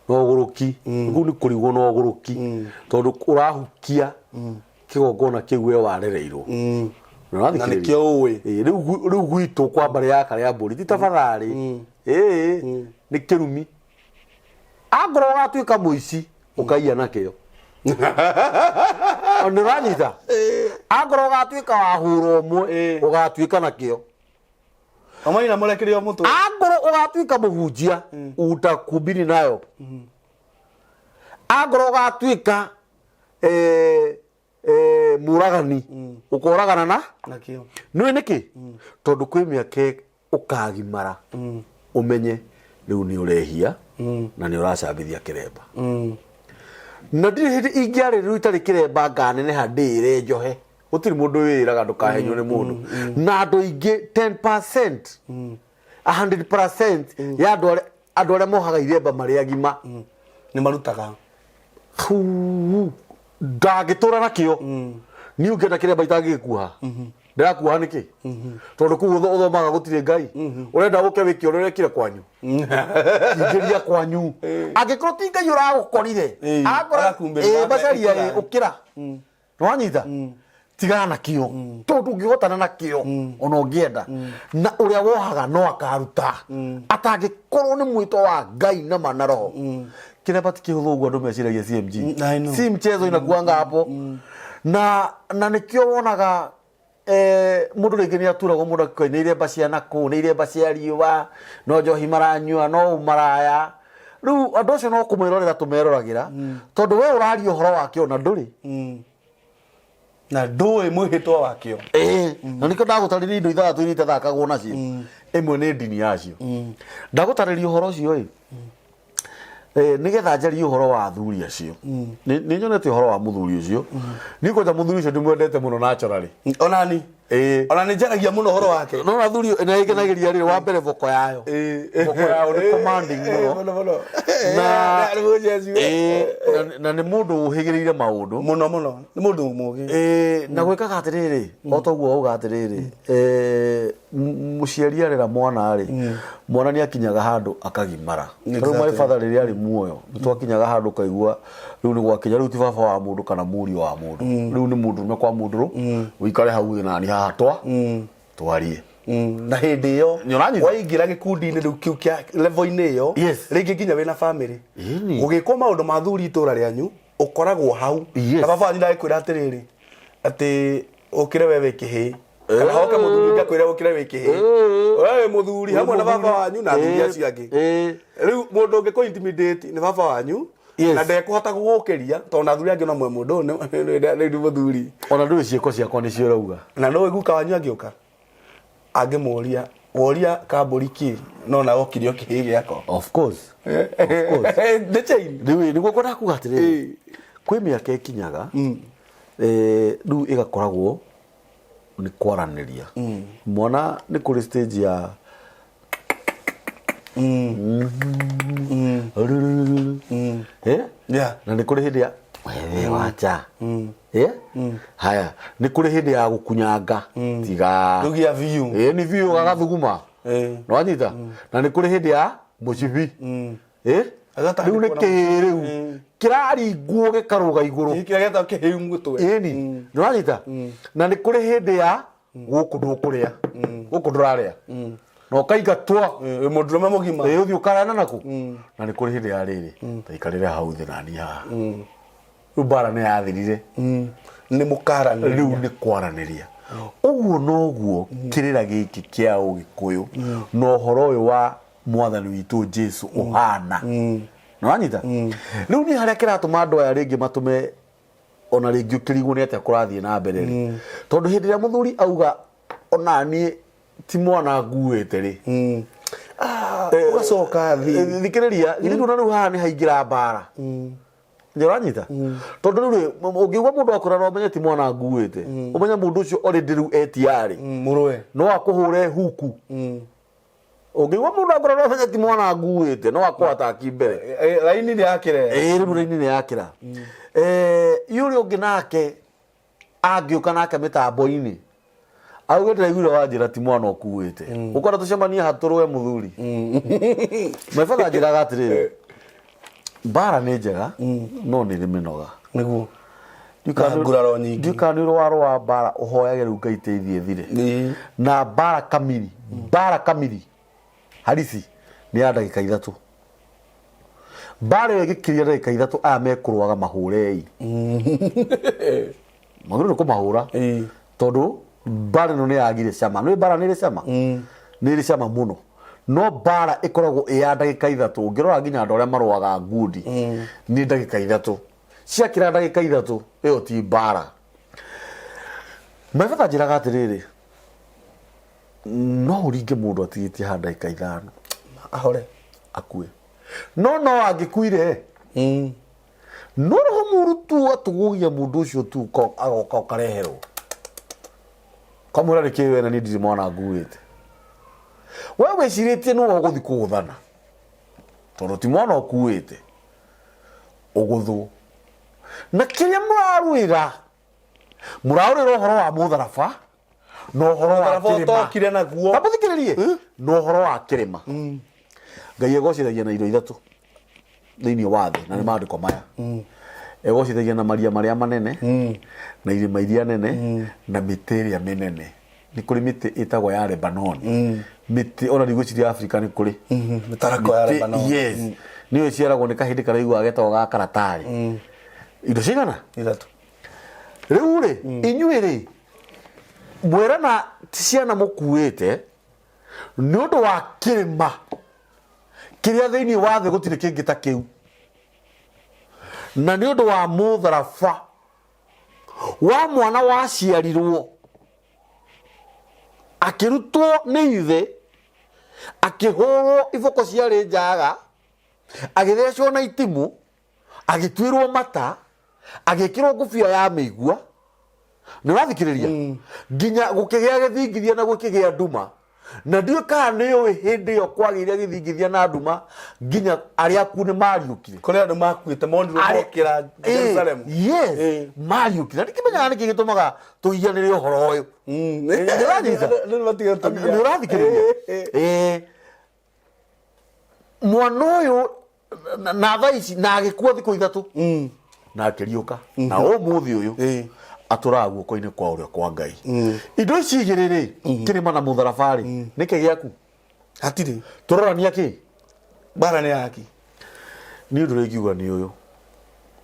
na ũgũrũki. Kũu nĩ kũrigwo na ũgũrũki. Tondũ ũrahukia kĩgongona kĩu we warereirwo. Na ũrathikĩrĩria? Na nĩkĩo ũĩ. Ĩĩ, rĩu gwitũ kwa mbarĩ ya Karĩa Mbũri ti tabatharĩ. Ĩĩ, nĩ kĩrumi. Angorwo ũgatuĩka mũici, ũkaiya nakĩo. Nĩ ũranyita? Angorwo ũgatuĩka wa hũra ũmwe, ũgatuĩka nakĩo. Amaina mũrekĩrio mũtwe. Angorwo ũgatuĩka mũhunjia, utakumbini nayo. Angorwo ũgatuĩka mũragani, ũkoragana na nakĩo. Nĩũĩ nĩkĩ? Tondũ kwĩ mĩaka ũkagimara ũmenye Rĩu nĩ ũrehia na nĩ ũracambithia kĩremba. Na ndirĩ hĩndĩ ingĩarĩrĩrwo itarĩ kĩremba nganeneha ndĩĩre njohe. Gũtirĩ mũndũ wĩĩraga ndũkahenywo nĩ mũndũ. Na andũ aingĩ 10%, 100% ya andũ arĩa andũ arĩa mohaga iremba marĩ agima Nĩ marutaga. Huu, ndangĩtũra nakĩo. Niĩ ũngĩenda kĩremba itangĩgĩkuoha, ndĩrakuoha nĩkĩ? Tondũ kũu ũthomaga gũtirĩ Ngai. Ũrenda ũke wĩke ũrĩa ũrekire kwanyu, ingĩria kwanyu. Angĩkorwo ti Ngai ũragũkorire, akora arakumbĩrĩra, macaria ĩkĩra. Ũkĩra, nĩwanyita, tigana nakĩo, tondũ ndũngĩhotana nakĩo ona ũngĩenda. Na ũrĩa wohaga no akaruta atangĩkorwo nĩ mwĩto wa Ngai na ma na roho. Kĩremba ti kĩhũthũ ũguo andũ meciragia, CMG. I know. Si mchezo inakuanga hapo. Na nĩkĩo wonaga mũndũ rĩngĩ nĩ aturagwo mũno akĩoĩ nĩ iremba cia nakũu, nĩ iremba cia riũa, no njohi maranyua, no ũmaraya. Rĩu andũ acio no kũmwĩrorera tũmeroragĩra, tondũ we ũraria ũhoro wake ona ndũrĩ. Na ndũĩ mwĩhĩtwa wakĩo. Ĩĩ, na nĩkĩo ndagũtarĩria indo ithathatũ iria itathakagwo nacio. Ĩmwe nĩ ndini yacio. Ndagũtarĩria ũhoro ũcio ĩ, nĩgetha njarie ũhoro wa athuri acio. Nĩ nyonete ũhoro wa mũthuri ũcio. Niĩ kwanja mũthuri ũcio ndĩmwendete mũno naturally. Onani. Ĩĩ. Ona nĩ njaragia mũno ũhoro wake. No athuri na ĩngenagĩria rĩ, wa mbere voko yayo. Voko yayo nĩ commanding mũno. Mũno mũno. Na- Nĩ mũjeshi. Ĩĩ, na nĩ mũndũ ũhĩgĩrĩire maũndũ. Mũno mũno. Nĩ mũndũ mũgĩ. Ĩĩ, na gwĩkaga atĩrĩrĩ, o ta ũguo wauga atĩrĩrĩ, mũciari arera mwana rĩ, mwana nĩ akinyaga handũ akagimara. Rĩu my father rĩrĩa arĩ muoyo, nĩ twakinyaga handũ ũkaigua rĩu nĩ gwakinya, rĩu ti baba wa mũndũ kana mũriũ wa mũndũ, rĩu nĩ mũndũrũme kwa mũndũrũ, ũikare hau thĩ nani haha twa twarie. Na hĩndĩ ĩyo Nĩ ũranyita? waingĩra gĩkundi-inĩ rĩu kĩu kĩa level-inĩ ĩyo, rĩngĩ nginya wĩna family, gũgĩkwo maũndũ ma thuri itũra rĩanyu, ũkoragwo hau. Na baba wanyu ndagĩkwĩra atĩrĩrĩ, atĩ ũkĩre we wĩ kĩhĩĩ, kana hoke mũthuri ũngĩ akwĩre ũkĩre wĩ kĩhĩĩ, we wĩ mũthuri hamwe na baba wanyu na athuri acio angĩ. Rĩu mũndũ ũngĩ kũ intimidate nĩ baba wanyu. Na ndekũhota gũgũkĩria, tondũ na athuri angĩ no mwe mũndũ ũyũ rĩu nĩ mũthuri. Ona ndũĩ ciĩko ciakwa nĩcio ũrauga. Na no guka wanyu angĩũka angĩmũria, woria kambũri kĩ, no na wokire o kĩhĩĩ gĩakwa. Of course, of course. Nĩ chain. Rĩu nĩguo ngwendaga kuga atĩrĩrĩ, kwĩ mĩaka ĩkinyaga, rĩu ĩgakoragwo nĩ kwaranĩria. Mwana nĩ kũrĩ stage ya Na nĩ kũrĩ hĩndĩ ya wewe wacha. Haya, nĩ kũrĩ hĩndĩ ya gũkunyanga tiga. Rĩu gĩa biũ. Nĩ biũ gagathuguma. Nĩwanyita? Na nĩ kũrĩ hĩndĩ ya mũcibi. Agata Rĩu nĩ nĩ kuona kĩhĩĩ rĩu kĩraringwo gĩkarũga igũrũ. Kĩrĩa gĩetagwo kĩhĩu mũtwe. Ĩni, nĩwanyita? Na nĩ kũrĩ hĩndĩ ya gũkũ ndũkũrĩa, gũkũ ndũrarĩa na ũkaingatwo. Wĩ mũndũrũme mũgima. Ĩ, ũthiĩ ũkarana naku. Na nĩ kũrĩ hĩndĩ ya rĩrĩ, taikarĩre hau thĩ nani haha. Rĩu mbara nĩ yathirire. Nĩ mũkaranĩria. Rĩu nĩ kwaranĩria. Ũguo noguo kĩrĩra gĩkĩ kĩa Ũgĩkũyũ na ũhoro ũyũ wa mwathani witũ Jesu ũhana. Nĩwanyita? Rĩu niĩ harĩa kĩratũma andũ aya rĩngĩ matũme ona rĩngĩ ũkĩrigwo nĩ atĩa kũrathiĩ na mbere rĩ, tondũ hĩndĩ ĩrĩa mũthuri auga ona niĩ ti mwana nguĩte rĩ, Ũgacoka thĩ. Thikĩrĩria, githĩ ndũna rĩu haha nĩ haingĩra mbara. Nĩ ũranyita? Tondũ rĩu rĩ, ũngĩigua mũndũ akwĩra no ũmenye ti mwana nguĩte, ũmenye mũndũ ũcio already rĩu etiarĩ. Mũrũe. No akũhũre huku. Ũngĩigua mũndũ akwĩra no ũmenye ti mwana nguĩte, no akũataki mbere. Raini nĩ yakĩra. Ĩĩ, rĩu raini nĩ yakĩra. Ĩ ũrĩa ũngĩ nake angĩũka nake mĩtambo-inĩ auge ndĩraiguire wanjĩra ti mwana ũkuĩte, ũkwenda tũcemanie hatũrũe mũthuri. My father anjĩraga atĩrĩrĩ, mbara nĩ njega no nĩ ĩrĩ mĩnoga. Nĩguo. Na nguraro nyingĩ. Ndiũĩ kana nĩ ũrĩ warũa mbara ũhoyage rĩu Ngai teithie thire. Na mbara kamiri, mbara kamiri harisi nĩ ya ndagĩka 3. Mbara ĩyo ĩgĩkiria ndagĩka 3, aya mekũrũaga mahũrei, magĩrĩirwo nĩ kũmahũra, tondũ mbara ĩno nĩ yagire cama. Nĩ mbara nĩ ĩrĩ cama, nĩ ĩrĩ cama mũno, no mbara ĩkoragwo ĩ ya ndagĩka 3. Ũngĩrora nginya andũ arĩa marũaga ngundi nĩ ndagĩka 3. Ciakĩra ndagĩka 3, ĩyo ti mbara. My father anjĩraga atĩrĩrĩ, no ũringe mũndũ atigĩtie ha ndagĩka 5. Ahore. Akue. No no angĩkuire no roho mũru tu atũgũgia mũndũ ũcio tu agoka ũkareherwo. Kamwĩra nĩkĩ we na niĩ ndirĩ mwana nguĩte. We wĩcirĩtie nĩwe ũgũthiĩ kũgũthana. Tondũ ti mwana ũkuĩte. Ũgũthwo. Na kĩrĩa mũrarũĩra, mũrarũĩra ũhoro wa mũtharaba na ũhoro wa Mũtharaba kĩrĩma. ũtokire naguo. Ta mũthikĩrĩrie. Na ũhoro wa kĩrĩma. Ngai egocithagia na indo ithatũ thĩinĩ wa thĩ na nĩ maandĩko maya. Egocithagia na maria marĩa manene na irĩma iria nene na mĩtĩ ĩrĩa mĩnene. Nĩ kũrĩ mĩtĩ ĩtagwo ya Lebanon. Mĩtĩ ona ndigwĩciria Afrika nĩ kũrĩ. Mĩtarakwa ya Mĩtĩ- Lebanon. Yes. Nĩyo ĩciaragwo nĩ kahĩndĩ karaiguaga getagwo ga karatarĩ. Indo cigana? Ithatũ. Rĩu rĩ, inyuĩ rĩ, mwĩrana ti ciana mũkuĩte nĩ ũndũ wa kĩrĩma kĩrĩa thĩinĩ wa thĩ gũtirĩ kĩngĩ ta kĩu, na nĩ ũndũ wa mũtharaba wa mwana waciarirwo akĩrutwo nĩ ithe, akĩhũrwo iboko ciarĩ njaga, agĩthecwo na itimũ, agĩtuĩrwo mata, agĩkĩrwo ngũbia ya mĩigua. Nĩ ũrathikĩrĩria? Nginya gũkĩgĩa gĩthingithia na gũkĩgĩa nduma. Na ndiũĩ kana nĩ ũĩ hĩndĩ ĩyo kwagĩire gĩthingithia na nduma nginya arĩa akuũ nĩ mariũkire. Kũrĩ andũ makuĩte monirwo mokĩra Jerusalemu. Yes, mariũkire. Na ndikĩmenyaga nĩkĩ gĩtũmaga tũhianĩre ũhoro ũyũ. Nĩ ũranyita? Nĩ matige tũgia. Nĩ ũrathikĩrĩria? Ĩĩ. Mwana ũyũ na thaa ici na agĩkua thikũ ithatũ na akĩriũka na ũmũthĩ ũyũ atũraga guoko-inĩ kwa ũrĩo kwa Ngai. Indo ici igĩrĩ rĩ, kĩrĩma na mũtharaba rĩ, nĩkĩ gĩaku? Hatirĩ. Tũrorania kĩ? Mbara nĩ yaki. Niĩ ũndũ ũrĩa ingiuga nĩ ũyũ,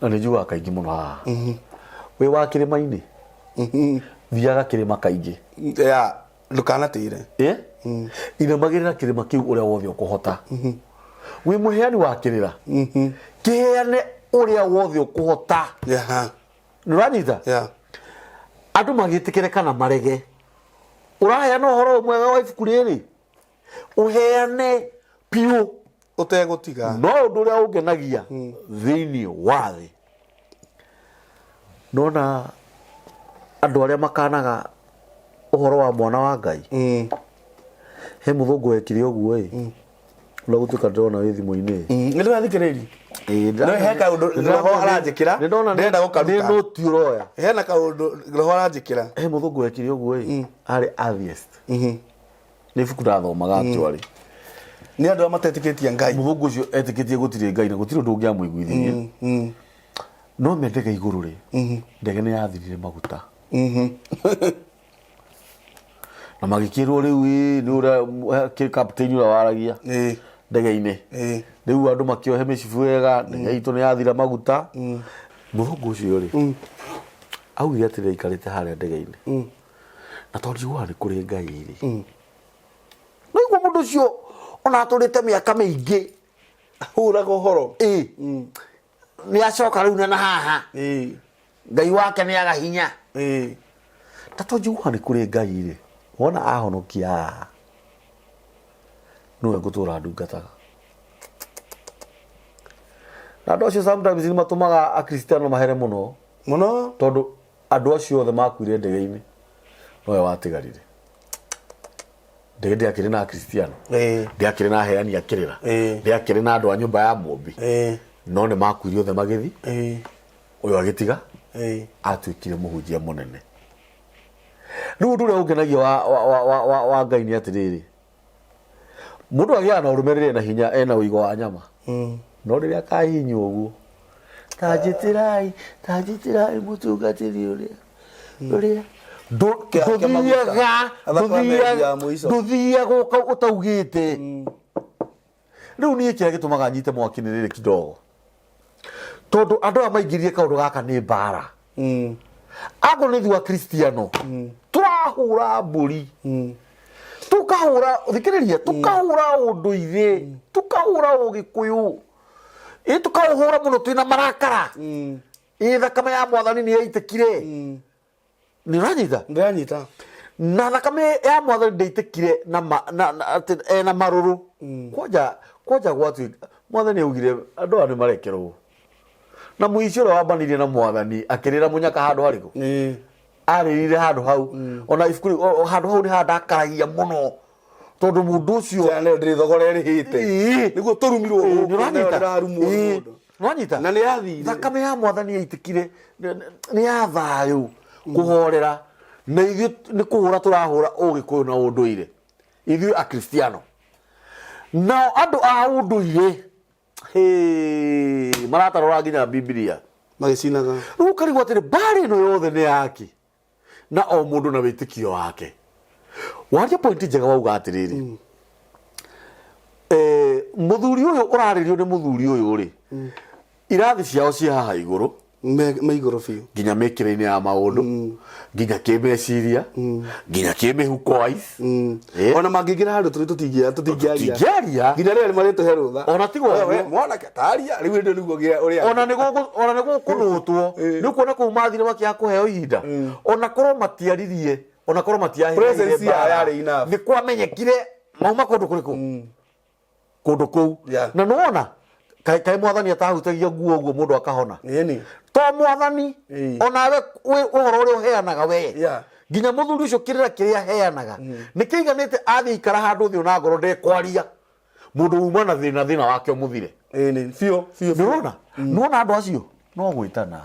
na nĩ njugaga kaingĩ mũno haha. Wĩ wa kĩrĩma-inĩ, thiaga kĩrĩma kaingĩ. Ya, ndũkanatĩre. Eh? Inamagĩrĩra kĩrĩma kĩu ũrĩa wothe ũkũhota. Wĩ mũheani wa kĩrĩra, kĩheane ũrĩa wothe ũkũhota. Nĩ ũranyita? Andũ magĩtĩkĩre kana marege. Ũraheana ũhoro mwega wa ibuku rĩrĩ, ũheane biũ. Ũtegũtiga. No ũndũ ũrĩa ũngenagia thĩinĩ wa thĩ, nona andũ arĩa makanaga ũhoro wa mwana wa Ngai. He mũthũngũ wekire ũguo ĩ, ũrĩa gũtuĩka ndĩrona wĩ thimũ-inĩ. Nĩ ndĩrathikĩrĩria. No he kaũndũ roho aranjĩkĩra, ndĩrenda gũkaruta. Nĩ nũti ũroya. Hena kaũndũ roho aranjĩkĩra. He mũthũngũ wekire ũguo ĩ, arĩ atheist. Nĩ ibuku ndathomaga actually. Nĩ andũ arĩa matetĩkĩtie Ngai. Mũthũngũ ũcio etĩkĩtie gũtirĩ Ngai na gũtirĩ ũndũ ũngĩamũiguithirie. No me ndege igũrũ rĩ, ndege nĩ yathirire maguta. Na magĩkĩrwo rĩu ĩ nĩ ũrĩa kĩ captain ũrĩa waragia ndege-inĩ. Rĩu andũ makĩohe mĩcibi wega, ndege itũ nĩ yathira maguta. Mũthũngũ ũcio rĩ, augire atĩrĩrĩ aikarĩte harĩa ndege-inĩ. Na tondũ njiguaga nĩ kũrĩ Ngai rĩ, no igua mũndũ ũcio ona atũrĩte mĩaka mĩingĩ Ahuraga ũhoro. Ĩ nĩ acoka rĩu na haha Ngai wake nĩ aga hinya. Ta tondũ njiguaga nĩ kũrĩ Ngai rĩ, wona ahonokia haha nĩwe ngũtũra ndungataga. Na andũ acio sometimes nĩ matũmaga akristiano mahere mũno. Mũno. Tondũ andũ acio othe makuire ndege-inĩ nowe watigarire. Ndege ndĩakĩrĩ na akristiano, ndĩakĩrĩ na aheani a kĩrĩra, ndĩakĩrĩ na andũ a nyũmba ya mũmbi, no nĩ makuire othe magĩthi. Ũyũ agĩtiga atuĩkire mũhunjia mũnene. Rĩu ũndũ ũrĩa ũngenagia wa Ngai nĩ atĩrĩrĩ, mũndũ agĩaga na ũrũme rĩrĩa ena hinya, ena ũigo wa nyama, no rĩrĩa akahihinywo ũguo, tanjĩtĩrai, tanjĩtĩrai mũtungatĩri ũrĩa ũrĩa Kĩhake maguta. ndũthiaga Thakame ya mũico. ndũthiaga ũtaugĩte. Rĩu niĩ kĩrĩa gĩtũmaga nyite mwaki nĩ rĩrĩ kidogo, tondũ andũ aya maingĩrire kaũndũ gaka nĩ mbara. Akorwo nĩ ithuĩ akristiano tũrahũra mbũri, tũkahũra, thikĩrĩria, tũkahũra ũndũire, tũkahũra ũgĩkũyũ, ĩ tũkaũhũra mũno twĩna marakara. Ĩ thakame ya mwathani nĩ yaitĩkire. Nĩ ũranyita? Ndĩranyita. Na thakame ya mwathani ndĩitĩkire na ma, na, na, atĩ ena marũrũ. Kwanja Kwanja gwatuĩka mwathani augire andũ aya nĩ marekerwo na mũici ũrĩa wambanirie na mwathani akĩrĩra mũnyaka handũ harĩkũ? Arĩrire handũ hau. Ona ibuku rĩu, handũ hau nĩ handakaragia mũno tondũ mũndũ ũcio Ciana ĩyo ndĩrĩ thogora ĩrĩhĩte. Nĩguo tũrumirwo gũkũ, nĩũranyita? nayo ndĩrarumwo nĩ mũndũ. Nĩwanyita? Na nĩ yathire. Thakame ya mwathani yaitĩkire nĩ ya thayũ kũhorera, na ithuĩ nĩ kũhũra tũrahũra ũgĩkũyũ na ũndũire ithuĩ akristiano. Nao andũ a ũndũire hĩ, maratarora nginya Bibilia magĩcinaga. Rĩu ũkarigwo atĩrĩ, mbara ĩno yothe nĩ yaki na o mũndũ na wĩtĩkio wake. Waria point njega, wauga atĩrĩrĩ, mũthuri ũyũ ũrarĩrio nĩ mũthuri ũyũ rĩ, irathi ciao ciĩ haha igũrũ. Me igũrũ biũ. Nginya mĩkĩre-inĩ ya maũndũ, nginya kĩmeciria, nginya kĩmĩhuko wise. Ona mangĩingĩra handũ tũrĩ tũtingĩaria. Tũtingĩaria. Nginya rĩrĩa marĩtũhe rũtha. Ona tiga ũguo. We, mwanake taria rĩu ĩndĩ nĩguo ũrĩa Ona nĩ gũkũnũtwo. Nĩ ũkuona kũu mathire makĩaga kũheo ihinda, ona korwo matiaririe, ona korwo matiaheire Presence yao mbara, yarĩ enough. Nĩ kwamenyekire mauma kũndũ kũrĩkũ, kũndũ kũu. Na nĩwona kaĩ mwathani atahutagia nguo ũguo mũndũ akahona? Ĩni. To mwathani, onawe ũhoro ũrĩa ũheanaga we, nginya mũthuri ũcio kĩrĩra kĩrĩa aheanaga nĩ kĩiganĩte athiĩ ikara handũ thĩ ona ngoro ndekwaria, mũndũ uma na thĩna, thĩna wake ũmũthire. Ĩni biũ biũ biũ. Nĩwona, nĩwona andũ acio no gwĩtana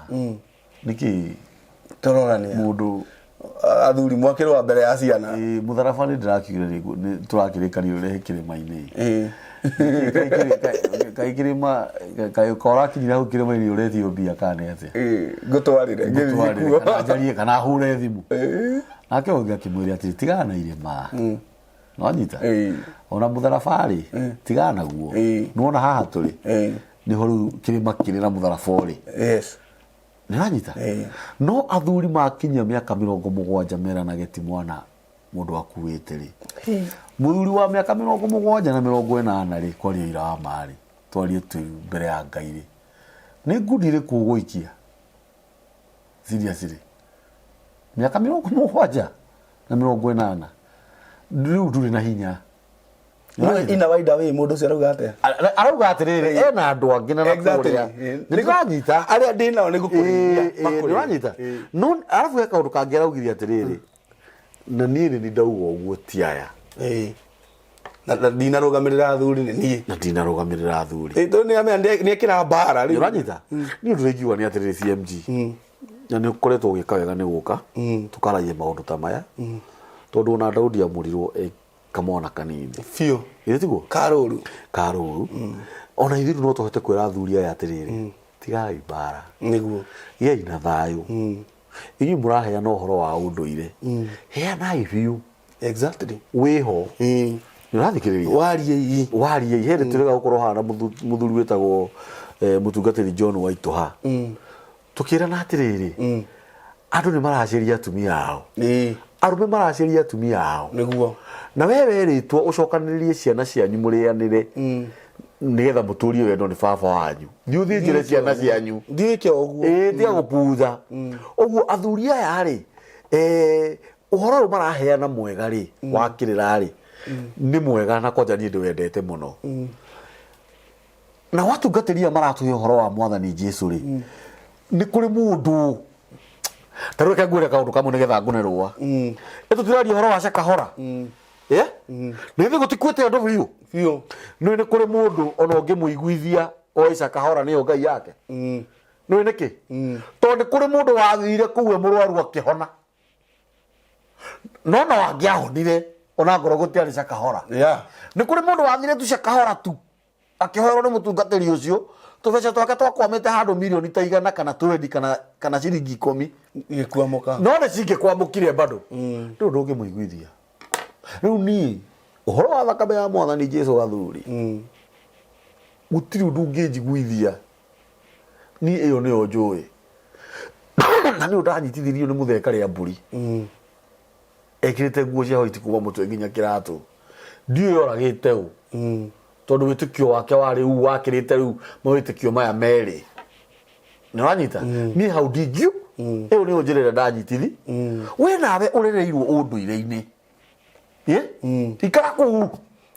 nĩkĩ? Tũrorania. Mũndũ Athuri mwakĩrũa mbere ya ciana. Ĩ, mũtharaba nĩ ndĩrakiugire nĩ tũrakĩrĩkanire ũrehe kĩrĩma-inĩ. Kaĩ kĩrĩma kaĩ ũrakinyire hau kĩrĩma-inĩ ũretio mbia kana nĩ atĩa? Ngũtwarĩre ngĩthiĩ Ngũtwarĩre, kuo. kana njarie kana hũre thimũ. Nake ũngĩ akĩmwĩra atĩrĩ, tigana na irĩma, nĩwanyita? Ona mũtharaba rĩ, tigana naguo. Nĩwona haha tũrĩ nĩho rĩu kĩrĩma kĩrĩ na mũtharaba ũrĩ. Nĩwanyita? No athuri makinyia mĩaka 70 meranage ti mwana mũndũ akuĩte rĩ, mũthuri wa mĩaka 70 na 80 rĩ, kwaria ira wa ma rĩ, twarie twĩ mbere ya Ngai rĩ, nĩ ngundi ĩrĩkũ ũgũikia? Seriously, mĩaka 70 na 80 rĩu ndũrĩ na hinya. No ina waida wĩ mũndũ ũcio arauga atĩa? Arauga atĩrĩrĩ, ena andũ angĩ na Exactly. nakũrĩa nĩndĩranyita. Arĩa ndĩ nao nĩ ngũkũrĩithia makũrĩe. Nĩwanyita? No arabu he kaũndũ kangĩ araugire atĩrĩrĩ, na niĩ nĩ ndauga ũguo ti aya. Na ndinarũgamĩrĩra athuri nĩ niĩ. Na ndinarũgamĩrĩra athuri. Tondũ nĩ amenya nĩ ekĩra mbara rĩu. Nĩũranyita? Niĩ ũndũ ũrĩa ingiuga nĩ atĩrĩrĩ, CMG, na nĩ ũkoretwo ũgĩka wega nĩ gũka tũkaragia maũndũ ta maya, tondũ ona Daudi amũrirwo e kamwana kanini. Biũ. Githĩ tiguo? Karũru. Karũru. Ona ithuĩ rĩu no tũhote kwĩra athuri aya atĩrĩrĩ, tigai mbara, Nĩguo. Gĩai na thayũ. Inyuĩ mũraheana ũhoro wa ũndũire, heanai biũ. Wĩho. Nĩũrathikĩrĩria? Wariei. Wariei. Hĩndĩ tũrĩga gũkorwo haha na mũthuri wĩtagwo mũtungatĩri John Waitũha, tũkĩrana atĩrĩrĩ, andũ nĩ maraceria atumia ao, arũme maraceria atumia ao. Na we werĩtwo ũcokanĩrĩrie ciana cianyu mũrĩanĩre nĩgetha mũtũrie wendo nĩ baba wanyu, thiĩ ũthĩnjĩre ciana cianyu. Ndiĩke ũguo. Ĩĩ, tiga gũputha ũguo. Athuri aya rĩ, ũhoro ũyũ maraheana mwega rĩ, wa kĩrĩra rĩ, nĩ mwega na kwanja niĩ ndĩwendete mũno. Na watungatĩri aya maratũhe ũhoro wa mwathani Jesu rĩ, nĩ kũrĩ mũndũ ta rĩu reke ngwĩre kaũndũ kamwe nĩgetha ngũne rũa. Ĩ tũtiraria ũhoro wa Shakahola? Ĩ nĩ ithuĩ gũtikuĩte andũ biũ. Biũ. Nĩ kũrĩ mũndũ ona ũngĩmũiguithia oĩ Shakahola nĩyo ngai yake. Nĩ nĩkĩ? Tondũ nĩ kũrĩ mũndũ wathire kũu e mũrwaru akĩhona, no no angĩahonire ona ngorwo gũtiarĩ Shakahola. Nĩ kũrĩ mũndũ wathire tu Shakahola tu akĩhoerwo nĩ mũtungatĩri ũcio, tũbeca twake twakwamĩte handũ mirioni ta 100 kana 20 kana ciringi 10. Gĩkuamũka. No nĩ cingĩkwamũkire bado rĩu ndũngĩmũiguithia. Rĩu niĩ ũhoro wa thakame ya mwathani Jesu, athuri, gũtirĩ ũndũ ũngĩnjiguithia. Niĩ ĩyo nĩyo njũĩ, na nĩyo ndanyitithirio nĩ mũthee karĩa mbũri ekĩrĩte nguo cia white kuma mũtwe nginya kĩratũ. Ndiũĩ oragĩte ũ, tondũ wĩtĩkio wake warĩ u wakĩrĩte rĩu mawĩtĩkio maya merĩ. Nĩ ũranyita? Niĩ hau ndingiu ĩyo nĩyo njĩra ĩrĩa ndanyitithi. We nawe ũrereirwo ũndũire-inĩ. Ĩ? Ikara kũu.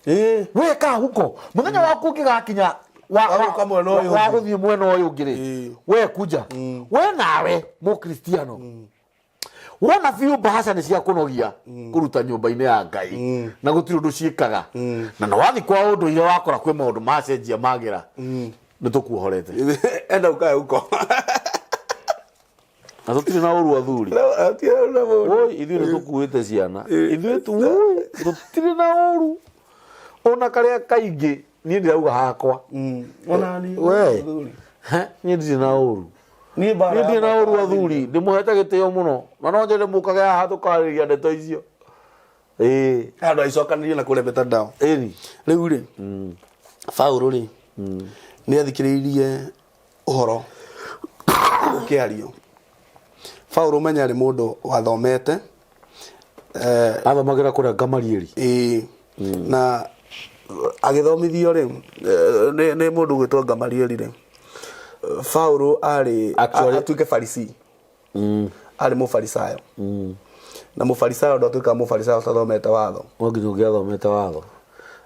Ĩĩ. We kaa huko muthenya waku ũngĩgakinya Wa gũka mwena ũyũ wa ũngĩ. gũthiĩ mwena ũyũ ũngĩ rĩ, Ĩĩ. we kuja we nawe mũkristiano wona biũ mbahaca nĩ cia kũnogia kũruta nyũmba-inĩ ya Ngai na gũtirĩ ũndũ ciĩkaga, na na wathi kwa ũndũire wakora kwĩ maũndũ macenjia magĩra, nĩ tũkuohorete. Enda ukae huko. Na tũtirĩ na ũru athuri. Hatirĩ na mũndũ. Woi, ithuĩ nĩ tũkuĩte ciana ithuĩ tu, woi, tũtirĩ na ũru ona karĩa kaingĩ. Niĩ ndĩrauga hakwa. Ona niĩ. We. Athuri. He, niĩ ndirĩ na ũru. Niĩ mbara Niĩ ndirĩ na yakwa ũru athuri, ndĩmũhete gĩtĩo mũno na no nyende mũkage haha tũkarĩria ndeto icio, ĩĩ. Andũ aicokanĩrie na kũrĩa mitandao. Ĩni. Rĩu rĩ, Paũlũ rĩ, nĩ athikĩrĩirie ũhoro ũkĩario. Paũlũ menya arĩ mũndũ wathomete. Athomagĩra kũrĩa Gamalieli. Ĩĩ, na agĩthomithio rĩ, nĩ mũndũ ũgwĩtwo Gamalieli rĩ, Paũlũ arĩ atuĩke Farisii, arĩ mũfarisayo, na mũfarisayo ndatuĩkaga mũfarisayo ũtathomete watho. No nginya ũngĩathomete watho,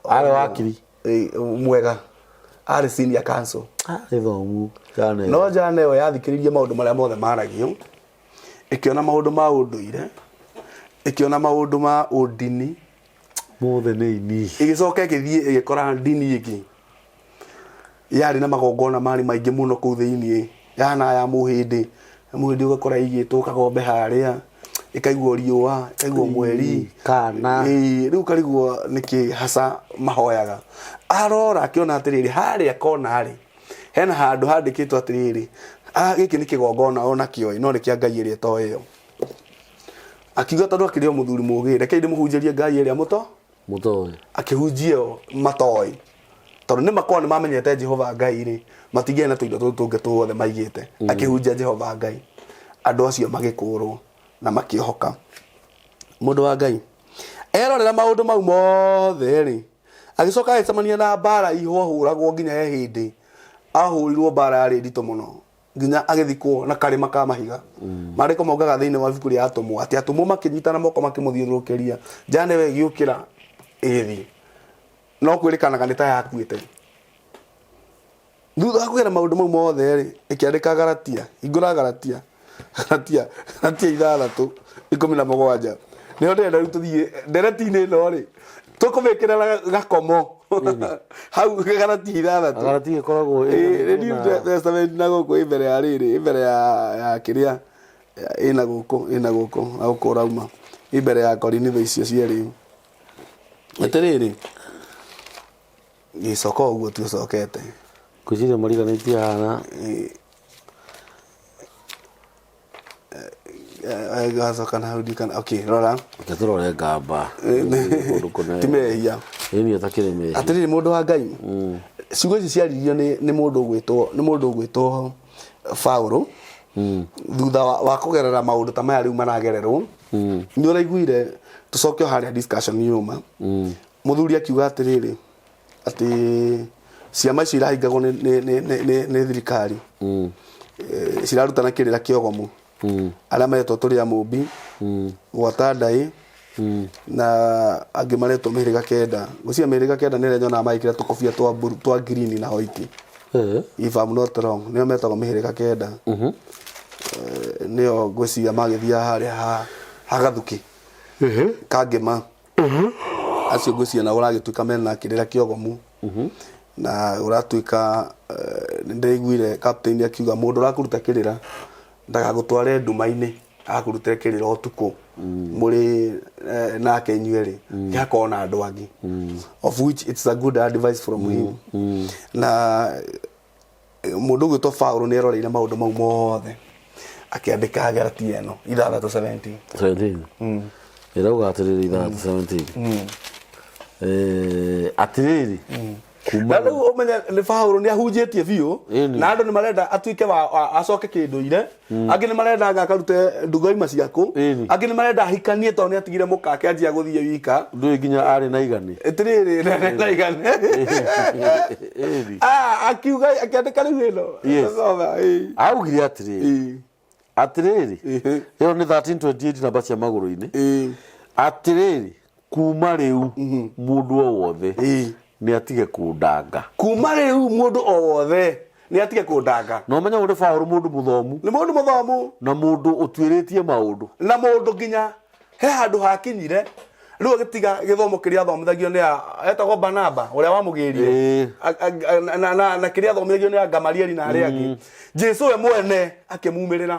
arĩ wakiri. Ĩĩ, mwega, arĩ senior counsel. Arĩ thomu jana. No njana ĩyo yathikĩrĩirie maũndũ marĩa mothe maragio, ĩkĩona maũndũ ma ũndũire, ĩkĩona maũndũ ma ũndini. Mothe nĩ ini. Ĩgĩcoka ĩgĩthiĩ ĩgĩkora ndini ĩngĩ yarĩ na magongona marĩ maingĩ mũno kũu thĩiniĩ, yana ya mũhĩndĩ. Mũhĩndĩ ũgakora ĩigĩtwo kagombe harĩa, ĩkaigwo riũa, ĩkaigwo mweri. Kana. Ĩĩ, rĩu karigwo nĩkĩ haca mahoyaga. Arora akĩona atĩrĩrĩ, harĩa kona rĩ, hena handũ handĩkĩtwo atĩrĩrĩ, "Ah, gĩkĩ nĩ kĩgongona onakĩo ĩ, no nĩ kĩa Ngai ĩrĩa ĩtoĩyo." Akiuga tondũ akĩrĩ o mũthuri mũgĩ, rekei ndĩmũhunjĩrie Ngai ĩrĩa mũto Mũtoĩ. Akĩhunjia ĩyo matoĩ, tondũ nĩ makorwo nĩ mamenyete Jehova Ngai rĩ, matingĩarĩ na tũindo tũtũ tũngĩ tuothe maigĩte. Akĩhunjia Jehova Ngai, andũ acio magĩkũrwo na makĩohoka. Mũndũ wa Ngai erorera maũndũ mau mothe rĩ, agĩcoka agĩcemania na mbara ihũahũragwo, nginya he hĩndĩ ahũrirwo mbara yarĩ nditũ mũno nginya agĩthikwo na karĩma ka mahiga. Maandĩko maugaga thĩinĩ wa ibuku rĩa Atũmwo atĩ atũmwo makĩnyitana moko makĩmũthiũrũrũkĩria, njana ĩyo ĩgĩũkĩra ĩgĩthiĩ, no kwĩrĩkanaga nĩ ta yakuĩte. Thutha wa kũgera maũndũ mau mothe rĩ, ĩkĩandĩka Galatia. Hingũra Galatia, Galatia 6:17. Nĩho ndĩrenda rĩu tũthiĩ ndereti-inĩ ĩno rĩ, tũkũmĩkĩra gakomo hau Galatia 6. Galatia ĩkoragwo Ĩĩ, nĩ New Testament na gũkũ ĩ mbere ya rĩrĩ, ĩ mbere ya kĩrĩa ĩna gũkũ, ĩna gũkũ na gũkũ ũrauma, ĩ mbere ya Korinitho icio cierĩ. Atĩrĩrĩ, gĩcoka ũguo tu ũcokete. Ngwĩciria mariganĩtie haha. Gacoka na hau ndikana, okay, rora. Reke tũrore ngamba kũndũ kũnene. Ti mehia. Ĩni, ũtakĩrĩ mehia. Atĩrĩrĩ, mũndũ wa Ngai, ciugo ici ciaririo nĩ mũndũ ũgwĩtwo, nĩ mũndũ ũgwĩtwo Paũlũ, thutha wa kũgerera maũndũ ta maya rĩu maragererwo. Nĩ ũraiguire, tũcoke o harĩa discussion yuma, mũthuri akiuga atĩrĩrĩ, atĩ ciama icio irahingagwo nĩ thirikari, cirarutana kĩrĩra kĩogomu, arĩa maretwo tũrĩa mũmbi, gwata ndaĩ, na angĩ maretwo mĩhĩrĩga 9. Ngwĩciria mĩhĩrĩga 9 nĩ ĩrĩa nyonaga magĩkĩra tũkobia twa twa green na white. If I'm not wrong, nĩo metagwo mĩhĩrĩga 9. Nĩo ngwĩciria magĩthiaga harĩa ha gathuki kangĩma acio, ngwĩciria nao ũragĩtuĩka mena kĩrĩra kĩogomu na ũratuĩka, nĩ ndĩraiguire captain akiuga mũndũ ũrakũruta kĩrĩra ndagagũtware nduma-inĩ, agakũrutĩre kĩrĩra ũtukũ mũrĩ nake inyuerĩ, gĩgakorwo na andũ angĩ, of which it's a good advice from him. Na mũndũ ũgwĩtwo Paũlũ nĩ eroreire maũndũ mau mothe, akĩandĩka Galatia ĩno 6:17. 17 ĩrauga atĩrĩrĩ, 6:17, atĩrĩrĩ, kuma Na rĩu ũmenye nĩ Paũlũ nĩ ahunjĩtie biũ. Na andũ nĩ marenda atuĩke wa acoke kĩndũire, angĩ nĩ marenda anga akarute ndugoima ciaku, angĩ nĩ marenda ahikanie tondũ nĩ atigire mũka akĩanjia gũthiĩ wika. Ndũĩ nginya arĩ na igani. Ĩtĩrĩrĩ na igane. Ah, akiuga, akĩandĩka rĩu ĩno. Thoma, ĩĩ. Augire atĩrĩrĩ, atĩrĩrĩ, ĩyo nĩ 1328, namba cia magũrũ-inĩ. Atĩrĩrĩ, Kuma rĩu mũndũ o wothe Ĩĩ. nĩ atige kũndanga. Kuma rĩu mũndũ o wothe nĩ atige kũndanga. Na ũmenye ũyũ nĩ Paũlũ, mũndũ mũthomu. Nĩ mũndũ mũthomu. Na mũndũ ũtuĩrĩtie maũndũ. Na mũndũ nginya he handũ hakinyire rĩu agĩtiga gĩthomo kĩrĩa athomithagio nĩ a etagwo Barnaba ũrĩa wamũgĩrire. Ĩĩ. Na kĩrĩa athomithagio nĩ a Gamalieli na arĩa angĩ. Jesu we mwene akĩmumĩrĩra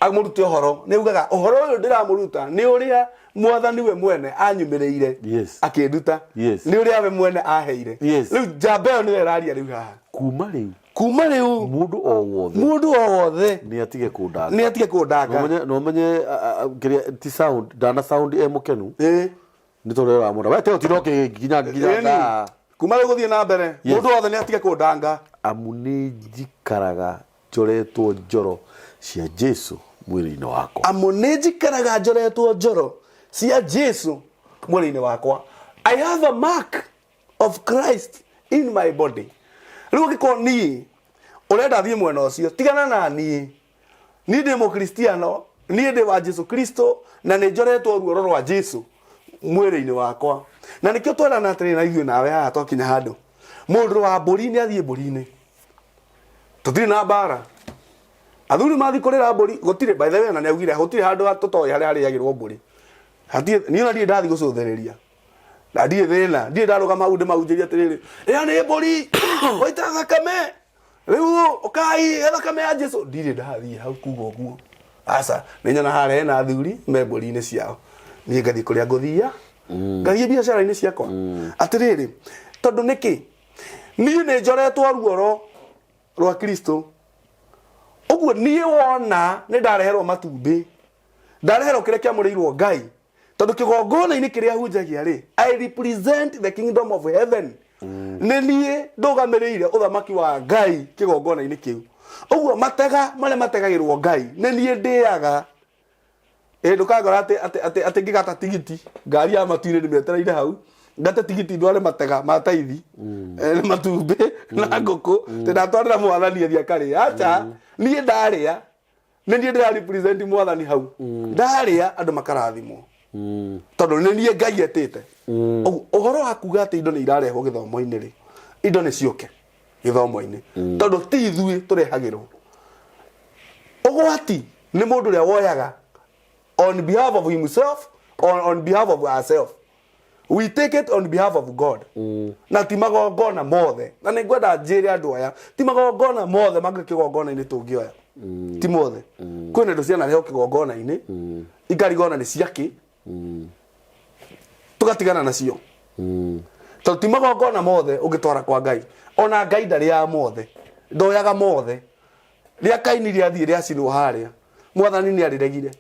amũrute ũhoro. Nĩ augaga ũhoro ũyũ ndĩramũruta nĩ ũrĩa mwathani we mwene anyumĩrĩire akĩnduta. Nĩ ũrĩa we mwene aheire. Rĩu njamba ĩyo nĩyo ĩraria rĩu haha. Kuma rĩu. Kuma rĩu. Mũndũ o wothe. Mũndũ o wothe. Nĩ atige kũndanga. Nĩ atige kũndanga. No ũmenye kĩrĩa ti sound, ndana sound e mũkenu. Nĩ tondũ ũramwona. We te ũtinde ũkĩnginya nginya thaa. Kuma rĩu gũthiĩ na mbere, mũndũ wothe nĩ atige kũndanga. Amu nĩ njikaraga njoretwo njoro cia Jesu mwĩrĩ-inĩ wakwa. Amu nĩ njikaraga njoretwo njoro cia Jesu mwĩrĩ-inĩ wakwa. I have a mark of Christ in my body. Rĩu ũngĩkorwo niĩ ũrenda thiĩ mwena ũcio, tigana na niĩ. Niĩ ndĩ mũkristiano, niĩ ndĩ wa Jesu Kristo na nĩ njoretwo ruoro rwa Jesu mwĩrĩ-inĩ wakwa. Na nĩkĩo twerana atĩrĩrĩ na ithuĩ nawe haha twakinya handũ. Mũndũ wa mbũri nĩ athiĩ mbũri-inĩ. Tũtirĩ na mbara. Athuri mathiĩ kũrĩra mbũri, gũtirĩ, by the way, na nĩ augire gũtirĩ handũ tũtoĩ harĩa harĩagĩrwo mbũri. Hatirĩ, niĩ ona ndirĩ ndathiĩ gũcũthĩrĩria. Na ndirĩ thĩna, ndirĩ ndarũgama hau ndĩmahunjĩrie atĩrĩrĩ, ĩyo nĩ mbũri, waita thakame, rĩu ũkai ĩ thakame ya Jesu. Ndirĩ ndathiĩ hau kuga ũguo. Aca, nĩ nyona harĩa hena athuri me mbũri-inĩ ciao. Niĩ ngathiĩ kũrĩa ngũthiia, ngathiĩ biacara-inĩ ciakwa. Atĩrĩrĩ, tondũ nĩkĩ? Niĩ nĩ njoretwo ruoro rwa Kristo. Ũguo niĩ wona nĩ ndareherwo matumbĩ, ndareherwo kĩrĩa kĩamũrĩirwo Ngai. Tondũ kĩgongona-inĩ kĩrĩa hunjagia rĩ, I represent the kingdom of heaven. Nĩ niĩ ndũgamĩrĩire ũthamaki wa Ngai kĩgongona-inĩ kĩu. Ũguo matega marĩa mategagĩrwo Ngai, nĩ niĩ ndĩaga. Ĩ ndũkangora atĩ atĩ atĩ atĩ ngĩgata tigiti ngari ya matu-inĩ ndĩmĩetereire hau ngate tigiti ndware matega ma taithi matumbĩ na ngũkũ atĩ ndatwarĩra mwathani athiĩ akarĩa. Aca, niĩ ndarĩa nĩ niĩ ndĩra represent mwathani hau. Ndarĩa andũ makarathimwo tondũ nĩ niĩ Ngai etĩte. Ũguo ũhoro wa kuga atĩ indo nĩ irarehwo gĩthomo-inĩ rĩ, indo nĩ ciũke gĩthomo-inĩ tondũ ti ithuĩ tũrehagĩrwo. Ũgwati nĩ mũndũ ũrĩa woyaga on behalf of himself or on behalf of herself. We take it on behalf of God. Na ti magongona mothe, na nĩ ngwenda njĩre andũ aya, ti magongona mothe mangĩ kĩgongona-inĩ tũngĩoya. Ti mothe. Kwĩna indo cianarehwo kĩgongona-inĩ ikarigona nĩ ciakĩ, tũgatigana nacio tondũ ti magongona mothe ũngĩtwara kwa Ngai. Ona Ngai ndarĩaga mothe, ndoyaga mothe. Rĩa Kaini rĩathiĩ rĩacinwo harĩa, mwathani nĩ arĩregire.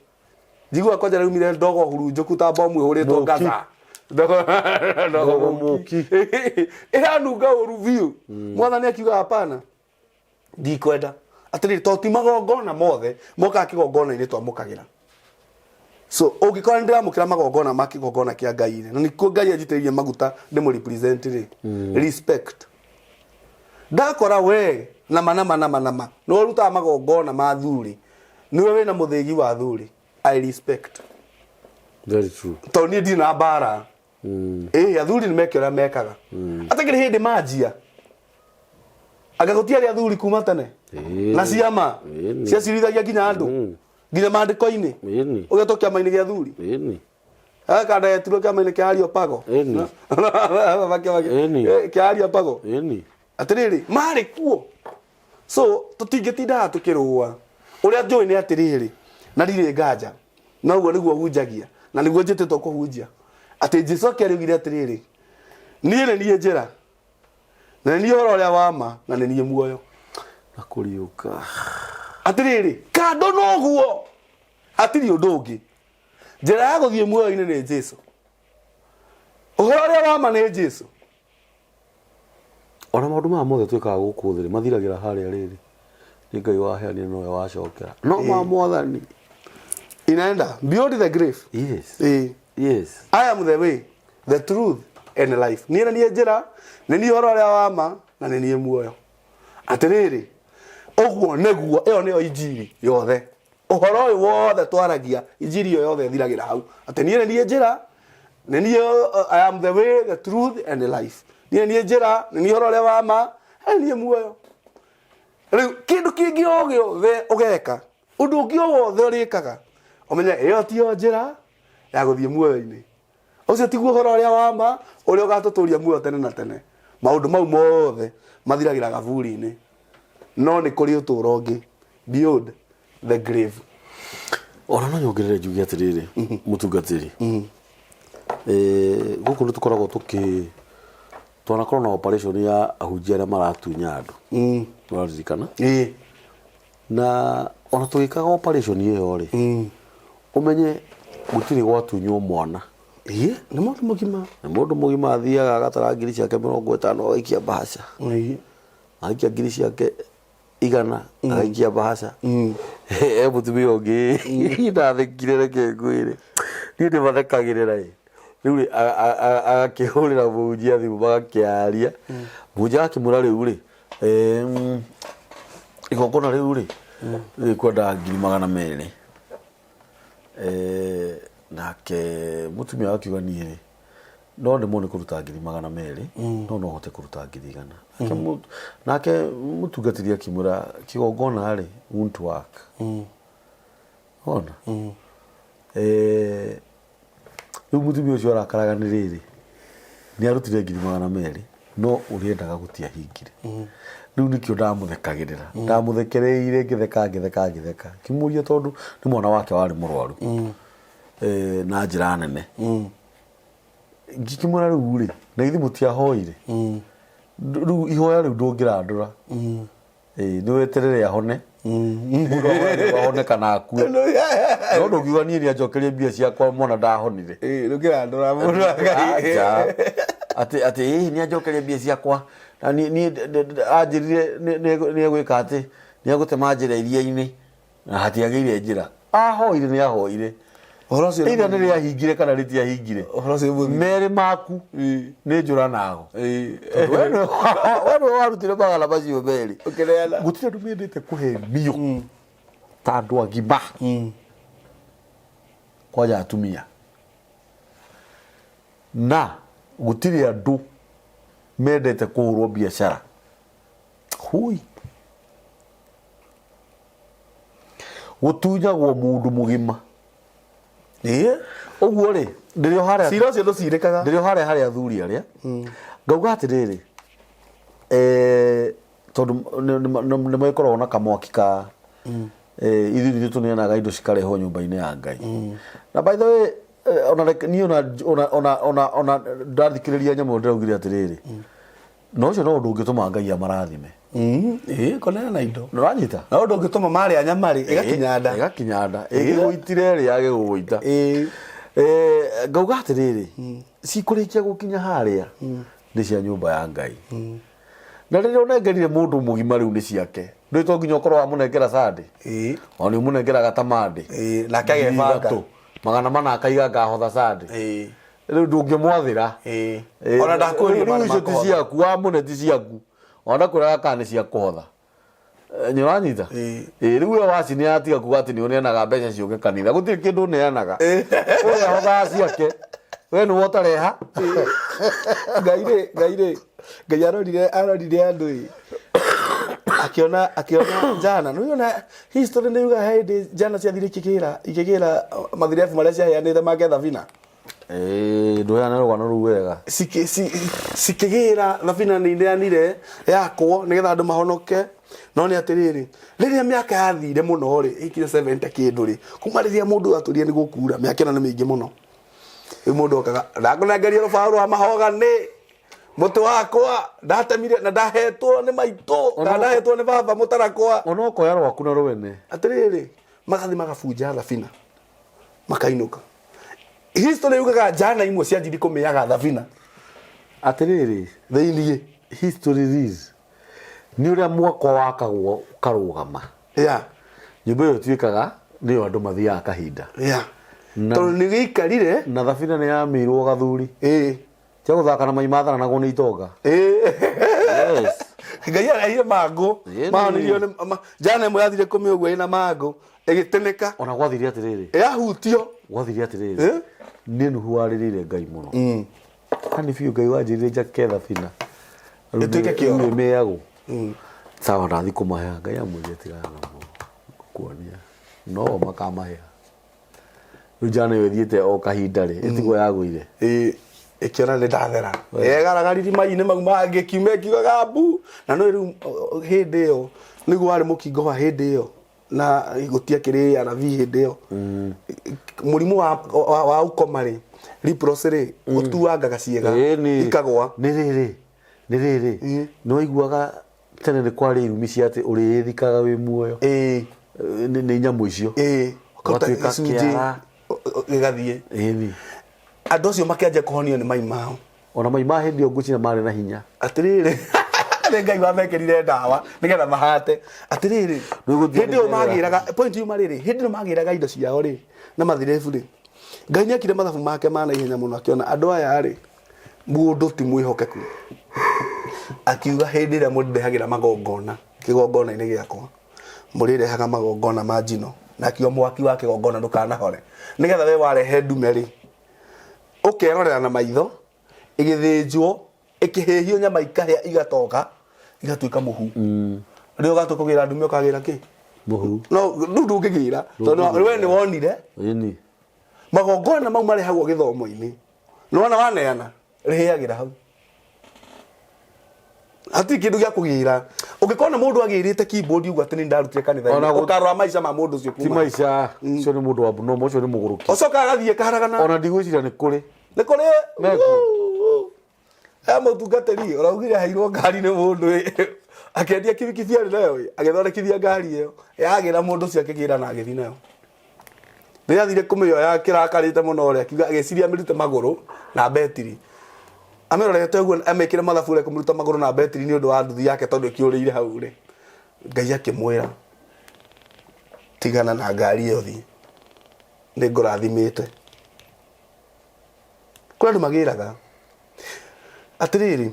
Njiguaga kwanja raumire ndogo hurunjũku ta bomu ĩhũrĩtwo Mũki. Gaza. Ndogo Ndogo ndogo mũki. Ĩranunga ũru biũ. Mwathani akiuga hapana, ndikwenda. Atĩrĩrĩ, to ti magongona mothe mokaga kĩgongona-inĩ twamũkagĩra. So ũngĩkorwo nĩ ndĩramũkĩra magongona ma kĩgongona kĩa Ngai rĩ, na nĩkuo Ngai anjitĩrĩirie maguta ndĩmũ represent rĩ, respect. Ndakora we nama nama nama nama nĩwe ũrutaga magongona ma thuri, nĩwe wĩna mũthĩgi wa thuri, I respect. Very true. Tondũ niĩ ndirĩ na mbara. Ĩĩ, athuri nĩ meke ũrĩa mekaga. Atakĩrĩ hĩndĩ manjia. Anga gũtiarĩ athuri kuma tene. Na ciama ciacirithagia nginya andũ. Nginya maandĩko-inĩ. Ũgetwo kĩama-inĩ gĩa athuri. Gaka ndetirwo kĩama-inĩ kĩa Areopago. Kĩa Areopago. Atĩrĩrĩ, marĩ kuo. So tũtingĩtinda tũkĩrũa. Ũrĩa njũĩ nĩ atĩrĩrĩ, na ndirĩ nganja, na ũguo nĩguo hunjagia, na nĩguo njĩtĩtwo kũhunjia, atĩ Jesu akĩariugire atĩrĩrĩ, niĩ nĩ niĩ njĩra, na nĩ niĩ ũhoro ũrĩa wa ma, na nĩ niĩ muoyo. Na kũriũka. Atĩrĩrĩ, kando na ũguo hatirĩ ũndũ ũngĩ. Njĩra ya gũthiĩ muoyo-inĩ nĩ Jesu. Ũhoro ũrĩa wa ma nĩ Jesu. Ona maũndũ maya mothe twĩkaga gũkũ thĩ rĩ, mathiragĩra harĩa rĩrĩ. Nĩ Ngai waheanire nowe wacokera. No ma mwathani. Inaenda beyond the grave. Yes. Yes. I am the way, the truth and the life. Niĩ nĩ niĩ njĩra, nĩ niĩ ũhoro ũrĩa wa ma, na nĩ niĩ muoyo. Atĩrĩrĩ, ũguo nĩguo, ĩyo nĩyo injiri yothe. Ũhoro ũyũ wothe twaragia, injiri ĩyo yothe ĩthiragĩra hau. Atĩ niĩ nĩ niĩ njĩra, Nĩ niĩ I am the way, the truth and the life. Niĩ niĩ njĩra, nĩ niĩ ũhoro ũrĩa wa ma, na nĩ niĩ muoyo. Rĩu kĩndũ kĩngĩ o gĩothe ũgeka, ũndũ ũngĩ o wothe ũrĩkaga, ũmenye ĩyo tiyo njĩra ya gũthiĩ muoyo-inĩ. Ũcio tiguo ũhoro ũrĩa wa ma ũrĩa ũgatũtũria muoyo tene na tene. Maũndũ mau mothe mathiragĩra gaburi-inĩ. No nĩ kũrĩ ũtũũro ũngĩ beyond the grave. Ona no nyongerere njuge atĩrĩrĩ, mũtungatĩri, gũkũ nĩ tũkoragwo tũkĩ twanakorwo na operation ya ahunjia arĩa maratunya andũ. Ũraririkana? Ĩĩ. Na ona tũgĩkaga operation ĩyo rĩ, ũmenye gũtirĩ gwatunywo mwana. Ĩĩ, nĩ mũndũ mũgima. Nĩ mũndũ mũgima athiaga agatara ngiri ciake 50 agaikia mbahaca. Ĩĩ. Agaikia ngiri ciake 100 agaikia mbahaca. He mũtumia ũngĩ ndathekire reke ngwĩre. Niĩ ndĩmathekagĩrĩra ĩ. Rĩu rĩ agakĩhũrĩra mũhunjia thimũ magakĩaria. Mũhunjia agakĩmwĩra rĩu rĩ, igongona rĩu rĩ, rĩkwenda ngiri 200. Nake mũtumia akiuga niĩ rĩ, no ndemwo nĩ kũruta ngiri 200, no no hote kũruta ngiri 100. Nake mũtungatĩri akĩmwĩra kĩgongona rĩ, won't work. Wona? Rĩu mũtumia ũcio arakaraga nĩ rĩrĩ, nĩ arutire ngiri 200 no ũrĩa endaga gũtiahingire. Rĩu nĩkĩo ndamũthekagĩrĩra. Ndamũthekereire ngĩtheka ngĩtheka ngĩtheka. Ngĩmũria tondũ nĩ mwana wake warĩ mũrwaru na njĩra nene. Ngĩkĩmwĩra rĩu rĩ, na githĩ mũtiahoire? Rĩu ihoya rĩu ndũngĩrandũra. Ĩĩ, nĩ weterere ahone. Mũndũ ahoya nĩguo ahone kana akue. No ndũngiuga niĩ nĩ anjokerie mbia ciakwa mwana ndahonire. Ndũngĩrandũra mũndũ wa Ngai. Aca. Atĩ atĩ ĩĩ nĩ anjokerie mbia ciakwa. Na niĩ niĩ anjĩrire nĩ egwĩka atĩ nĩ egũtema njĩra iria-inĩ na hatiagĩire njĩra. Ahoire nĩ ahoire. Ũhoro ũcio Either nĩ rĩahingire kana rĩtiahingire. Ũhoro ũcio nĩ mũthii. Merĩ maku nĩ njũra nago. Tondũ we nĩwe warutire magana macio merĩ. Ũkĩneana. Gũtirĩ andũ mendete kũhenio ta andũ agima. Kwanja atumia. Na gũtirĩ andũ mendete kũhũrwo biacara. Hui. Gũtunyagwo mũndũ mũgima. Ĩĩ. Ũguo rĩ, ndĩrĩ o harĩa Cira ũcio ndũcirĩkaga. ndĩrĩ o harĩa harĩa athuri arĩa. Ngauga atĩrĩrĩ, tondũ nĩ magĩkoragwo na kamwaki ka ithuĩ nithuĩ tũneanaga indo cikarehwo nyũmba-inĩ ya Ngai. Na by the way, ona reke niĩ ona ona ona ona ona ndathikĩrĩria nyamũ ĩyo ndĩraugire atĩrĩrĩ, na ũcio no ũndũ ũngĩtũma Ngai amarathime. Ĩĩ, kũneana indo. Nĩ ũranyita? Na ũndũ ũngĩtũma marĩa nyama rĩ, ĩgakinya nda. Ĩgakinya nda. Ĩgĩgũitire ĩrĩ yagĩgũgũita. Ĩĩ. Ngauga atĩrĩrĩ, cikũrĩkia gũkinya harĩa nĩ cia nyũmba ya Ngai. Na rĩrĩa ũnengerire mũndũ mũgima rĩu nĩ ciake. Ndũĩ to nginya ũkorwo wamũnengera Sunday. Ĩĩ. O nĩ ũmũnengeraga ta Monday. Ĩĩ, nake agebanga. 3,000. 400 akaiga ngahotha Sunday. Ĩĩ. Rĩu ndũngĩmwathĩra. Ĩĩ. Ĩĩ, Ona ndakwĩrire rĩu marĩ icio ti ma kũhotha. ciaku, wamũne ti ciaku. Ona ndakwĩraga kana nĩ cia kũhotha. Nĩ ũranyita? Ĩĩ. Ĩĩ, rĩu we waci nĩ yatiga kuga atĩ nĩ ũneanaga mbeca ciũke kanitha. Gũtirĩ kĩndũ ũneanaga. Ũrĩa ahothaga ciake. We nĩwe ũtareha. Ngai rĩ, Ngai rĩ, Ngai arorire arorire andũ ĩ. Akĩona akĩona njana. Nĩ ũrona history nĩ yugaga he hĩndĩ njana ciathire ikĩgĩra ikĩgĩra mathirebu marĩa ciaheanĩte make thabina. Ĩĩ, ndũheane rũgano rũu wega. Cikĩgĩra thabina nĩ ineanire yakwo nĩgetha andũ mahonoke. No nĩ atĩrĩrĩ, rĩrĩa mĩaka yathire mũno rĩ, ĩkire 70 kĩndũ rĩ, kuma rĩrĩa mũndũ atũrire nĩ gũkura, mĩaka ĩno nĩ mĩingĩ mũno. Rĩu mũndũ okaga, ndakũnengeria rũbaũ rwa mahogany, mũtĩ wakwa ndatemire na ndahetwo nĩ maitũ, kana ndahetwo nĩ baba mũtarakwa. Ona ũkoya rwaku na rwene. Atĩrĩrĩ, magathiĩ magabunja thabina, makainũka. History yugaga njana imwe cianjirie kũmĩaga thabina. Atĩrĩrĩ, thĩiniĩ. History is nĩ ũrĩa mwako wakagwo ũkarũgama. Nyũmba ĩyo ĩtuĩkaga nĩyo andũ mathiaga kahinda. Tondũ nĩ gĩikarire. Na thabina nĩ yamĩirwo gathuri. Ĩĩ. Tia gũthaka na mai mathananagwo nĩ itonga. Yes. Ngai arehire mangũ. Ĩni. Mahonirio nĩ njana ĩmwe yathire kũmĩũgua ĩna mangũ ĩgĩtĩnĩka. Ona gwathire atĩrĩrĩ. Yahutio. Gwathire atĩrĩrĩ. Eh? Nĩ Nuhu warĩrĩire Ngai mũno. Hani biũ Ngai wanjĩrire njake thabina. Ĩtuĩke kĩoro. Rĩu ĩmĩagwo. Sawa ndathi kũmaheaga Ngai amwĩrire tigana namo. Kuonia. No o makamaheaga. Rĩu njana ĩyo ĩthiĩte o kahinda rĩ, ĩtigwo yagũire. Ĩ, ĩkĩona nĩ ndathera yegaragaririe mai-inĩ mau mangĩ kiuma ĩkiugaga mbu na no rĩu hĩndĩ ĩyo nĩguo warĩ mũkingo wa hĩndĩ ĩyo na gũtiakĩrĩ ARV hĩndĩ ĩyo mũrimũ wa, wa, wa ukoma rĩ leprosy rĩ ũtuangaga ciĩga Ĩni. ikagwa Nĩ rĩrĩ, nĩ rĩrĩ, nĩ waiguaga tene nĩ kwarĩ irumi cia atĩ ũrĩĩthikaga wĩ muoyo. ĩĩ Nĩ nĩ nyamũ icio. ĩĩ ũkaruta Ũgatuĩka gĩcunjĩ, kĩara. gĩgathiĩ Ĩni. andũ acio makĩanjia kũhonio nĩ mai mao Ona mai ma hĩndĩ ĩyo ngwĩciria marĩ na hinya. Atĩrĩrĩ, nĩ Ngai wamekĩrire ndawa nĩgetha mahate. Atĩrĩrĩ, Rĩu gũthiĩ hĩndĩ ĩyo nĩ magĩraga, point yuma rĩrĩ, hĩndĩ ĩyo magĩraga indo ciao rĩ, na mathirebu rĩ, Ngai nĩ ekire mathabu make ma naihenya mũno akĩona andũ aya rĩ, mũndũ ti mwĩhokeku. Akiuga hĩndĩ ĩrĩa mũndehagĩra magongona kĩgongona-inĩ gĩakwa, mũrĩrehaga magongona ma njino, na akiuga mwaki wa kĩgongona ndũkanahore. Nĩgetha we warehe ndume rĩ, ũkerorera na maitho ĩgĩthĩnjwo ĩkĩhĩhio nyama ikahĩa igatoka igatuĩka mũhu. Rĩu ũgatua kũgĩra ndume ũkagĩra kĩ? Mũhu. No rĩu ndũngĩgĩra tondũ we nĩ wonire Ĩni. Magongona mau marehagwo gĩthomo-inĩ. Nĩwona waneana rĩhĩagĩra hau. Hatirĩ kĩndũ gĩa kũgĩra. Ũngĩkona mũndũ agĩrĩte keyboard ũguo atĩ nĩ ndarutire kanitha-inĩ, Ona ũkarora maica ma mũndũ ũcio Ti kuma. maica, ũcio nĩ mũndũ wa abnormal, ũcio nĩ mũgũrũki. Ũcokaga agathiĩ kaharagana. Ona ndigwĩciria nĩ kũrĩ. Nĩ kũrĩ. Mekuo. He mũtungatĩri ũraugire aheirwo ngari nĩ mũndũ ĩ, akĩendia kibikibi arĩ nayo ĩ, agĩthondekithia ngari ĩyo yagĩra mũndũ ũcio akĩgĩra na agĩthiĩ nayo. Rĩrĩa athire kũmĩoya kĩrakarĩte mũno rĩ, akiuga agĩciria amĩrute magũrũ na betiri. Amĩrorete ũguo amĩkĩre mathabu ũrĩa kũmĩruta magũrũ na betiri nĩ ũndũ wa nduthi yake tondũ ĩkĩũrĩire hau rĩ. Ngai akĩmwĩra tigana na ngari ĩyo thiĩ, nĩ ngũrathimĩte. Kũrĩ andũ magĩraga atĩrĩrĩ,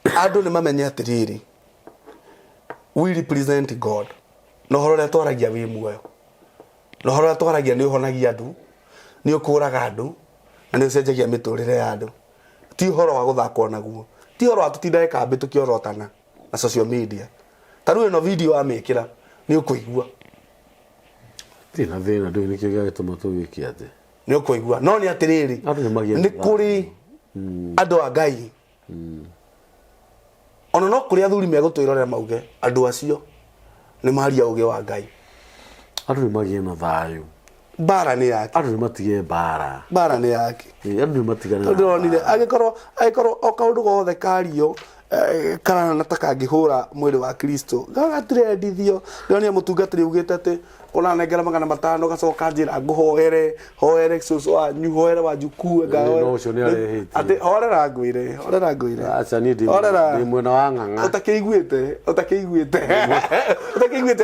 andũ nĩ mamenye atĩrĩrĩ, we represent God na ũhoro ũrĩa twaragia wĩ muoyo, na ũhoro ũrĩa twaragia nĩ ũhonagia andũ, nĩ ũkũraga andũ, na nĩ ũcenjagia mĩtũrĩre ya andũ. Ti ũhoro wa gũthakwo naguo, ti ũhoro wa tũtindage kambĩ tũkĩorotana na social media. Ta rĩu ĩno video wamĩkĩra nĩ ũkũigua. Ndirĩ na thĩna, ndũĩ nĩkĩo gĩagĩtũma tũgĩke atĩ. Nĩ ũkũigua no nĩ atĩrĩrĩ, Andũ nĩ magĩe nĩ kũrĩ andũ a Ngai ona no kũrĩ athuri megũtwĩrorera mauge andũ acio nĩ maria ũgĩ wa Ngai. Andũ nĩ magĩe na thayũ. Mbara nĩ yake. Andũ nĩ matige mbara. Mbara nĩ yake. Ĩ, andũ nĩ matigane na Tondũ ndĩronire mbara. Angĩkorwo o kaũndũ gothe kario karahana ta kangĩhũra mwĩrĩ wa Kristo gagatirendithio. Ndĩronire mũtungatĩri augĩte atĩ ũranengera 500 gacoka njĩra ngũhoere, hoere cũcũ wanyu, hoere wanjukuu, Ĩ, no ũcio nĩ arehĩtie. Atĩ horera ngwĩre, horera ngwĩre. Aca niĩ Horera. ndĩ mwena wa ng'ang'a. Ũtakĩiguĩte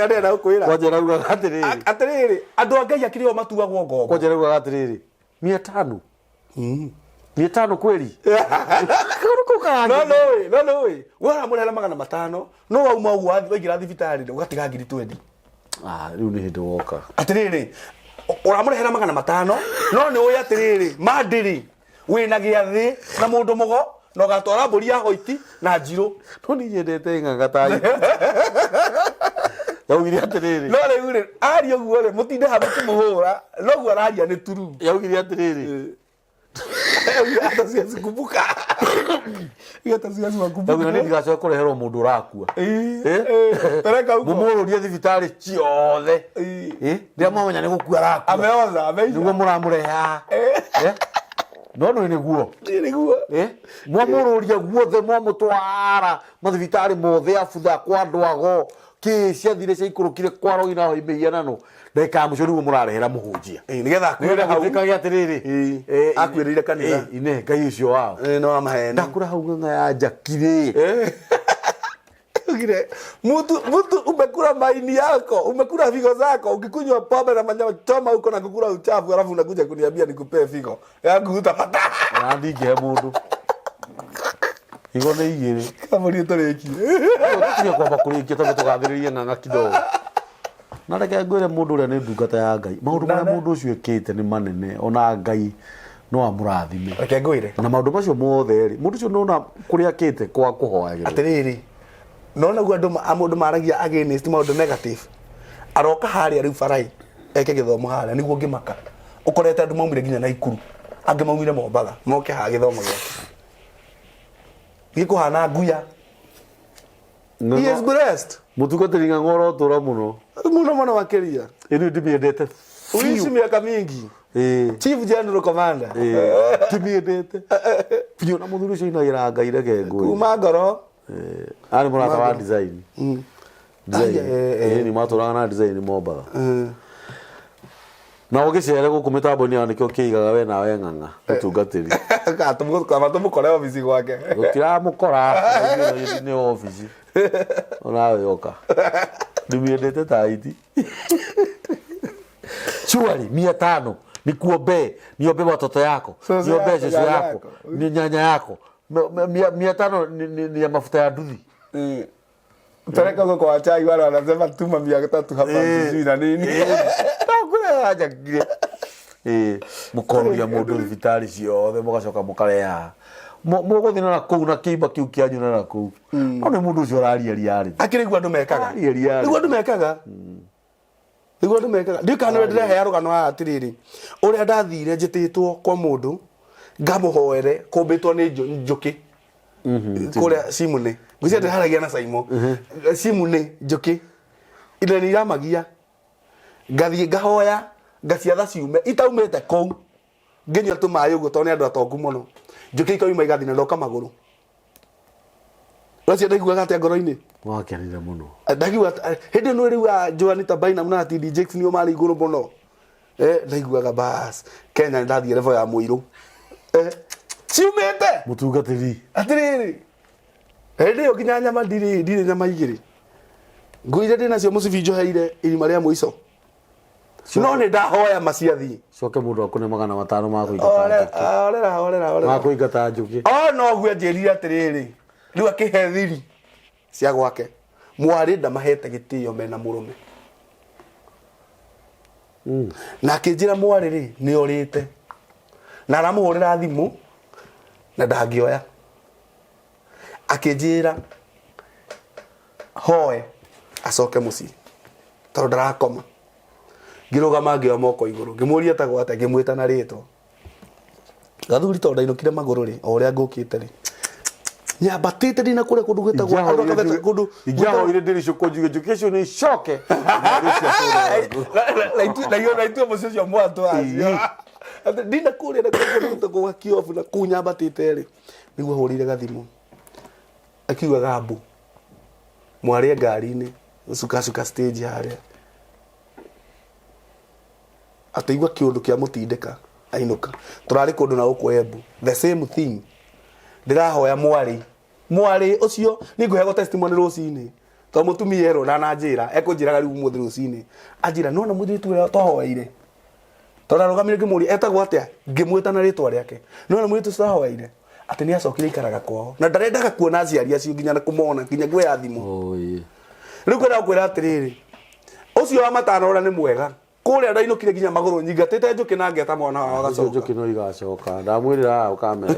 arĩa gũkwĩra. Kwanja raugaga atĩrĩrĩ. Atĩrĩrĩ, andũ a Ngai akĩrĩ o matuagwo ngombo. Kwanja raugaga atĩrĩrĩ, 500. 500 kweli. No nũĩ, no nũĩ. We ũramũrehera 500, no wauma ũguo waingĩra thibitarĩ ũgatiga ngiri twendi. Ah, rĩu nĩ hĩndĩ woka. Atĩrĩrĩ, ũramũrehera 500, no nĩ ũĩ atĩrĩrĩ, mandĩrĩ, wĩna gĩathĩ na mũndũ mũgo, na ũgatwara mbũri ya hoiti na njirũ. No niĩ nyendete ng'ang'a ta Yaugire atĩrĩrĩ. No rĩu rĩ, aria ũguo rĩ, mũtinde ha mũkĩmũhũra, noguo araria nĩ turu. Yaugire atĩrĩrĩ. Hata siwezi kumbuka. Hata siwezi kumbuka. Yaugire niĩ ndigacoke kũreherwo mũndũ ũrakua. Pereka huko. Mũmũrũrie thibitarĩ ciothe. Rĩrĩa mwamenya nĩ gũkua arakua. Ameoza, ameisha. Nĩguo mũramũrehe haha. No nĩ nĩguo. Nĩguo. Mwamũrũria guothe, mwamũtwara mathibitarĩ mothe abutha kwa andũ ago kĩ ciathire ciaikũrũkire kwa rogi na mĩhianano ndagĩka ya mũico nĩguo mũrarehera mũhunjia. Nĩgetha akuĩre hau. Nĩgetha atĩrĩrĩ, Akuĩrĩire kanitha. Ine Ngai ũcio wao. Nĩ wa maheni. Ndakũra hau ng'ang'a ya njakirĩ. Ugire, mtu umekula maini yako, umekula figo zako, ukikunywa pombe na manyama choma huko na kukula uchafu, alafu unakuja kuniambia nikupee figo yangu utapata. Na ndingĩhe mũndũ. Higo nĩ igĩrĩ. Kamũria tũrĩkie. Tũtige kwamba kũrĩkia tondũ tũgathĩrĩrie ng'ang'a kidogo. Na reke ngwĩre mũndũ ũrĩa nĩ ndungata ya Ngai. Maũndũ marĩa mũndũ ũcio ekĩte nĩ manene ona Ngai no amũrathime. Reke ngwĩre. Na maũndũ macio mothe rĩ, mũndũ ũcio nĩwona kũrĩa akĩte kwa kũhoyagĩrwo. Atĩrĩrĩ, nona guo andũ mũndũ maragia against maũndũ negative. Aroka harĩa rĩu barai eke gĩthomo harĩa nĩguo ngĩmaka. Ũkorete andũ maumire nginya Naikuru, angĩ maumire Mombatha, moke haha gĩthomo gĩake. Gĩkũhana nguya. He is blessed. Mũtungatĩri ng'ang'a ũrotũra mũno. Mũno mũno makĩria. Ĩ niĩ ndimĩendete Uishi miaka mingi. Ĩĩ. Chief General Commander. Ĩĩ. Ndimĩendete biũ na mũthuri ũcio ainagĩra Ngai reke ngwĩre. Kuma ngoro. Ĩĩ. Arĩ mũrata wa design. Design. Ai, eh, eh. Ĩĩ, nĩ matũraga na design Mombatha. Na ũgĩcere gũkũ mĩtambo-inĩ ya nĩkĩo kĩigaga we nawe ng'ang'a mũtungatĩri. Kaba tũmũkore obici gwake. Gũtiramũkora nĩ obici. Onawe yoka. Ndimĩendete ta iti. Surely 500 nikuombee, niombee watoto yako, Sasa niombee yako, shosho nyanya yako, yako. ni nyanya yako. 500 ni ya mafuta ya nduthi. Peleka huko kwa wachai wale wanasema tuma 300 hapa sijui na nini. Ndakwĩra ĩ mũkoruria mũndũ thibitarĩ ciothe mũgacoka mũkareha mũgũthiĩ na kũu na kĩimba kĩu kĩanyu na kũu no nĩ mũndũ ũcio ũrariaria rĩ Akĩrĩ guo andũ mekaga. Arariaria rĩ. Nĩguo andũ mekaga. Nĩguo andũ mekaga. Ndiũĩ kana nĩwe ndĩrehea rũgano haha atĩrĩrĩ. Ũrĩa ndathire njĩtĩtwo kwa mũndũ ngamũhoere kũmbĩtwo nĩ njũkĩ. Kũrĩa Cimune. Ngwĩciria ndĩraharagia na Saimo. Cimune njũkĩ. Ina nĩ iramagia. Ngathiĩ ngahoya ngaciatha ciume itaumĩte kũu. Ngĩnyua tũmaĩ ũguo tondũ nĩ andũ atongu mũno. Njũkĩ ikauma igathiĩ na ndoka magũrũ. Ũcio ndaiguaga atĩa ngoro-inĩ? Wakenire mũno. Ndaigua hĩndĩ ĩno rĩu a Joanita Bynum na TD Jakes nĩo marĩ igũrũ mũno. Ndaiguaga bas Kenya nĩ ndathiĩ level ya mũirũ. Ciumĩte Mũtungatĩri. Atĩrĩrĩ, hĩndĩ ĩyo nginya nyama ndirĩ ndirĩ nyama igĩrĩ. Ngũ iria ndĩ nacio mũcibi njoheire irima rĩa mũico. No nĩ ndahoya maciathiĩ. Coke mũndũ akũne 500 ma kũingata njũkĩ. Horera, horera, horera. Ma kũingata njũkĩ. O no ũguo anjĩrire atĩrĩrĩ, rĩu akĩhe thiri cia gwake. Mwarĩ ndamahete gĩtĩo mena mũrũme. Na akĩnjĩra mwarĩ rĩ, nĩ orĩte. Na aramũhũrĩra thimũ na ndangĩoya. Akĩnjĩra hoe acoke mũciĩ tondũ ndarakoma. Ngĩrũgama ngĩoya moko igũrũ, ngĩmũria etagwo atĩa, ngĩmwĩta na rĩtwa. Gathuri tondũ ndainũkire magũrũ rĩ, o ũrĩa ngũkĩte rĩ, nyambatĩte ndina kũrĩa kũndũ gwĩtagwo andũ akabeta kũndũ Ingĩahoire ndĩricũkwo njuge njũkĩ icio nĩ icoke. Na itue mũciĩ ũcio mwatũ acio. Atĩ ndina kũrĩa na kũndũ gwĩtagwo gwa kiobu na kũu nyambatĩte rĩ, nĩguo ahũrĩire gathimũ akiuga gambu mwarĩ ngari-inĩ gũcukacuka stage harĩa atĩigua kĩũndũ kĩa mũtindĩka ainũka tũrarĩ kũndũ na gũkũ Embu the same thing ndĩrahoya mwarĩ mwarĩ ũcio nĩ ngũheagwo testimony rũcinĩ tondũ mũtumia erwo ndananjĩra ekũnjĩraga rĩu ũmũthĩ rũcinĩ anjĩra nona mũirĩtu ũrĩa twahoeire tondũ arũgamire ngĩmũria etagwo atĩa ngĩmwĩta na rĩtwa rĩake nona mũirĩtu ũcio twahoeire atĩ nĩ acokire aikaraga kwao na ndarendaga kuona aciari acio nginya na kũmona nginya kuoya thimũ rĩu kwenda gũkwĩra atĩrĩrĩ ũcio wa matano ũrĩa nĩ mwega kũrĩa ndainũkire nginya magũrũ nyingatĩte njũkĩ na ngeta mwana wao Icio agacoka njũkĩ no igacoka ndamwĩrĩra haha ũkamera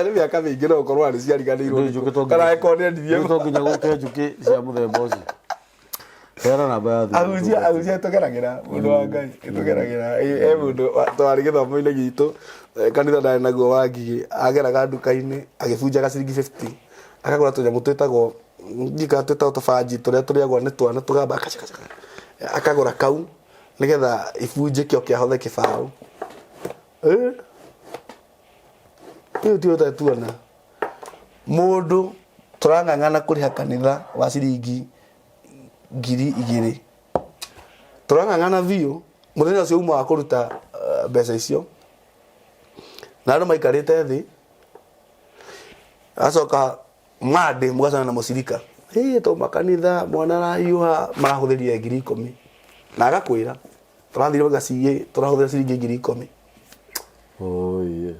nĩ mĩaka mĩingĩ no ũkorwo arĩ ciariganĩirwo Nĩ njũkĩ to kana angĩkorwo nĩ endirie nĩ to nginya gũke njũkĩ cia mũthemba ũcio heana namba ya thimũ ahunjia ahunjia tũgeragĩra mũndũ wa ngai tũgeragĩra e mũndũ twarĩ gĩthomo-inĩ gitũ kanitha ndarĩ naguo wa ngigĩ ageraga nduka-inĩ agĩbunjaga ciringi 50 akagũra tũnyamũ twĩtagwo njika twĩtagwo tũbanji tũrĩa tũrĩagwo nĩ twana tũgamba akacakacaka akagũra kau nĩgetha ibunjĩke kĩo kĩahothe kĩbaũ. Ĩyo tiyo ũtatuona mũndũ tũrang'ang'ana kũrĩha kanitha wa ciringi 2000 tũrang'ang'ana biũ mũthenya ũcio uma wa kũruta mbeca icio na andũ maikarĩte thĩ acoka Monday mũgacemania na mũcirika ĩ twauma kanitha mwana arahiũha marahũthĩrire 10,000 na agakwĩra tũrathire gaciĩ tũrahũthĩra ciringi 10,000 Oh, yeah.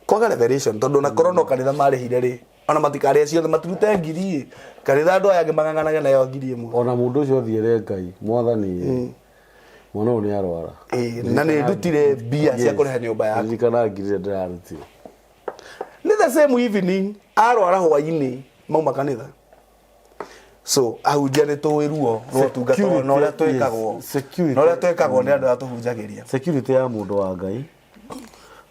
Ko Kwaga revelation, tondũ ona korwo no kanitha marĩhire rĩ, ona matikarĩhe ciothe, matirute ngiri ĩ kanitha, andũ aya angĩ mang'ang'anage nayo 1000. Ona mũndũ ũcio athiĩre Ngai, Mwathani, mwana ũyũ nĩ arwara. Ĩ, na nĩ ndutire mbia cia kũrĩha nyũmba yaku. Ririkana ngiri ĩrĩa ndĩrarutire. Nĩ the same evening arwara, hwainĩ mauma kanitha. So ahunjia nĩ tũĩ ruo rwa ũtungata na ũrĩa twĩkagwo. Security. Na ũrĩa twĩkagwo nĩ andũ arĩa tũhunjagĩria. Security ya mũndũ wa Ngai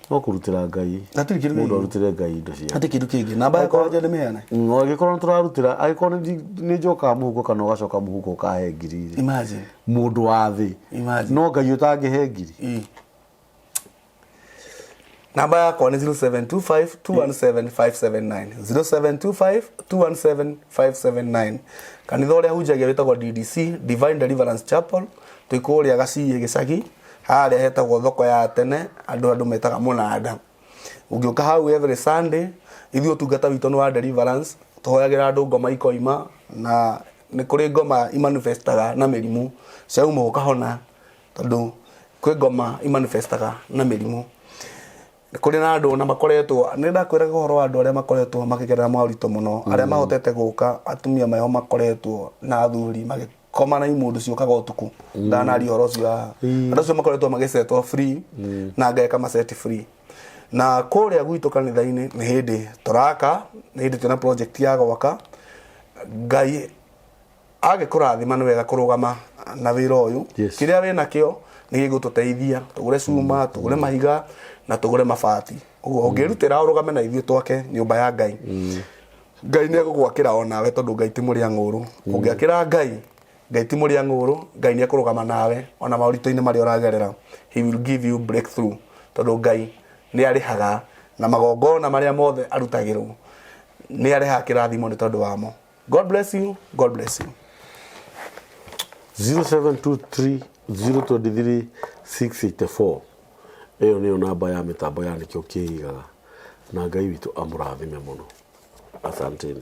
no kũrutĩra Ngai. Hatirĩ kĩndũ Mũndũ kĩngĩ. arutĩre Ngai indo ciake. Hatirĩ kĩndũ kĩngĩ. Namba yakwa nja ndĩmĩheane. Angĩkorwo nĩ tũrarutĩra, angĩkorwo nĩ njokaga mũhuko kana ũgacoka mũhuko ũkahe ngiri rĩ, Imagine. Mũndũ wa thĩ. Imagine. No Ngai ũtangĩhe ngiri. Ĩ. Namba yakwa nĩ 0725 217 579, 0725 217 579. Kanitha ũrĩa hunjagia wĩtagwo DDC, Divine Deliverance Chapel. Twĩ kũrĩa Gaciĩ gĩcagi, harĩa hetagwo thoko ya tene, andũ metaga mũnanda. Ũngĩũka hau every Sunday, ithuĩ ũtungata witũ nĩ wa deliverance. Tũhoyagĩra andũ ngoma ikoima, na nĩ kũrĩ ngoma imanifestaga na mĩrimũ, ciauma ũkahona, tondũ kwĩ ngoma imanifestaga na mĩrimũ. Nĩ kũrĩ na andũ ona makoretwo, nĩ ndakwĩraga ũhoro wa andũ arĩa makoretwo makĩgerera moritũ mũno, arĩa mahotete gũka, atumia meho makoretwo na athuri magĩkoma na imũndũ ciũkaga ũtukũ. Ndanaria ũhoro ũcio haha. Andũ acio makoretwo magĩcetwo free na Ngai akamaset free. Na kũrĩa gwitũ kanitha-inĩ nĩ hĩndĩ tũraka, nĩ hĩndĩ twĩna project ya gwaka. Ngai agĩkũrathima, nĩ wega kũrũgama na wĩra ũyũ. Kĩrĩa wĩ nakĩo nĩ gĩgũtũteithia tũgũre cuma, tũgũre mahiga na tũgũre mabati. Ũguo ũngĩrutĩra ũrũgame na ithuĩ twake nyũmba ya Ngai, Ngai nĩ egũgwakĩra onawe, tondũ Ngai ti mũrĩa ng'ũrũ. Ũngĩakĩra Ngai, Ngai ti mũrĩa ng'ũrũ, Ngai nĩ ekũrũgama nawe ona maũritũ-inĩ marĩa ũragerera. He will give you breakthrough, tondũ Ngai nĩ arĩhaga na magongona marĩa mothe arutagĩrwo, nĩ arehaga kĩrathimo nĩ tondũ wamo. God bless you. God bless you. 0723 023 684, ĩyo nĩyo namba ya mĩtambo ya Nĩkĩo Kĩigaga, na Ngai witũ amũrathime mũno. Asanteni.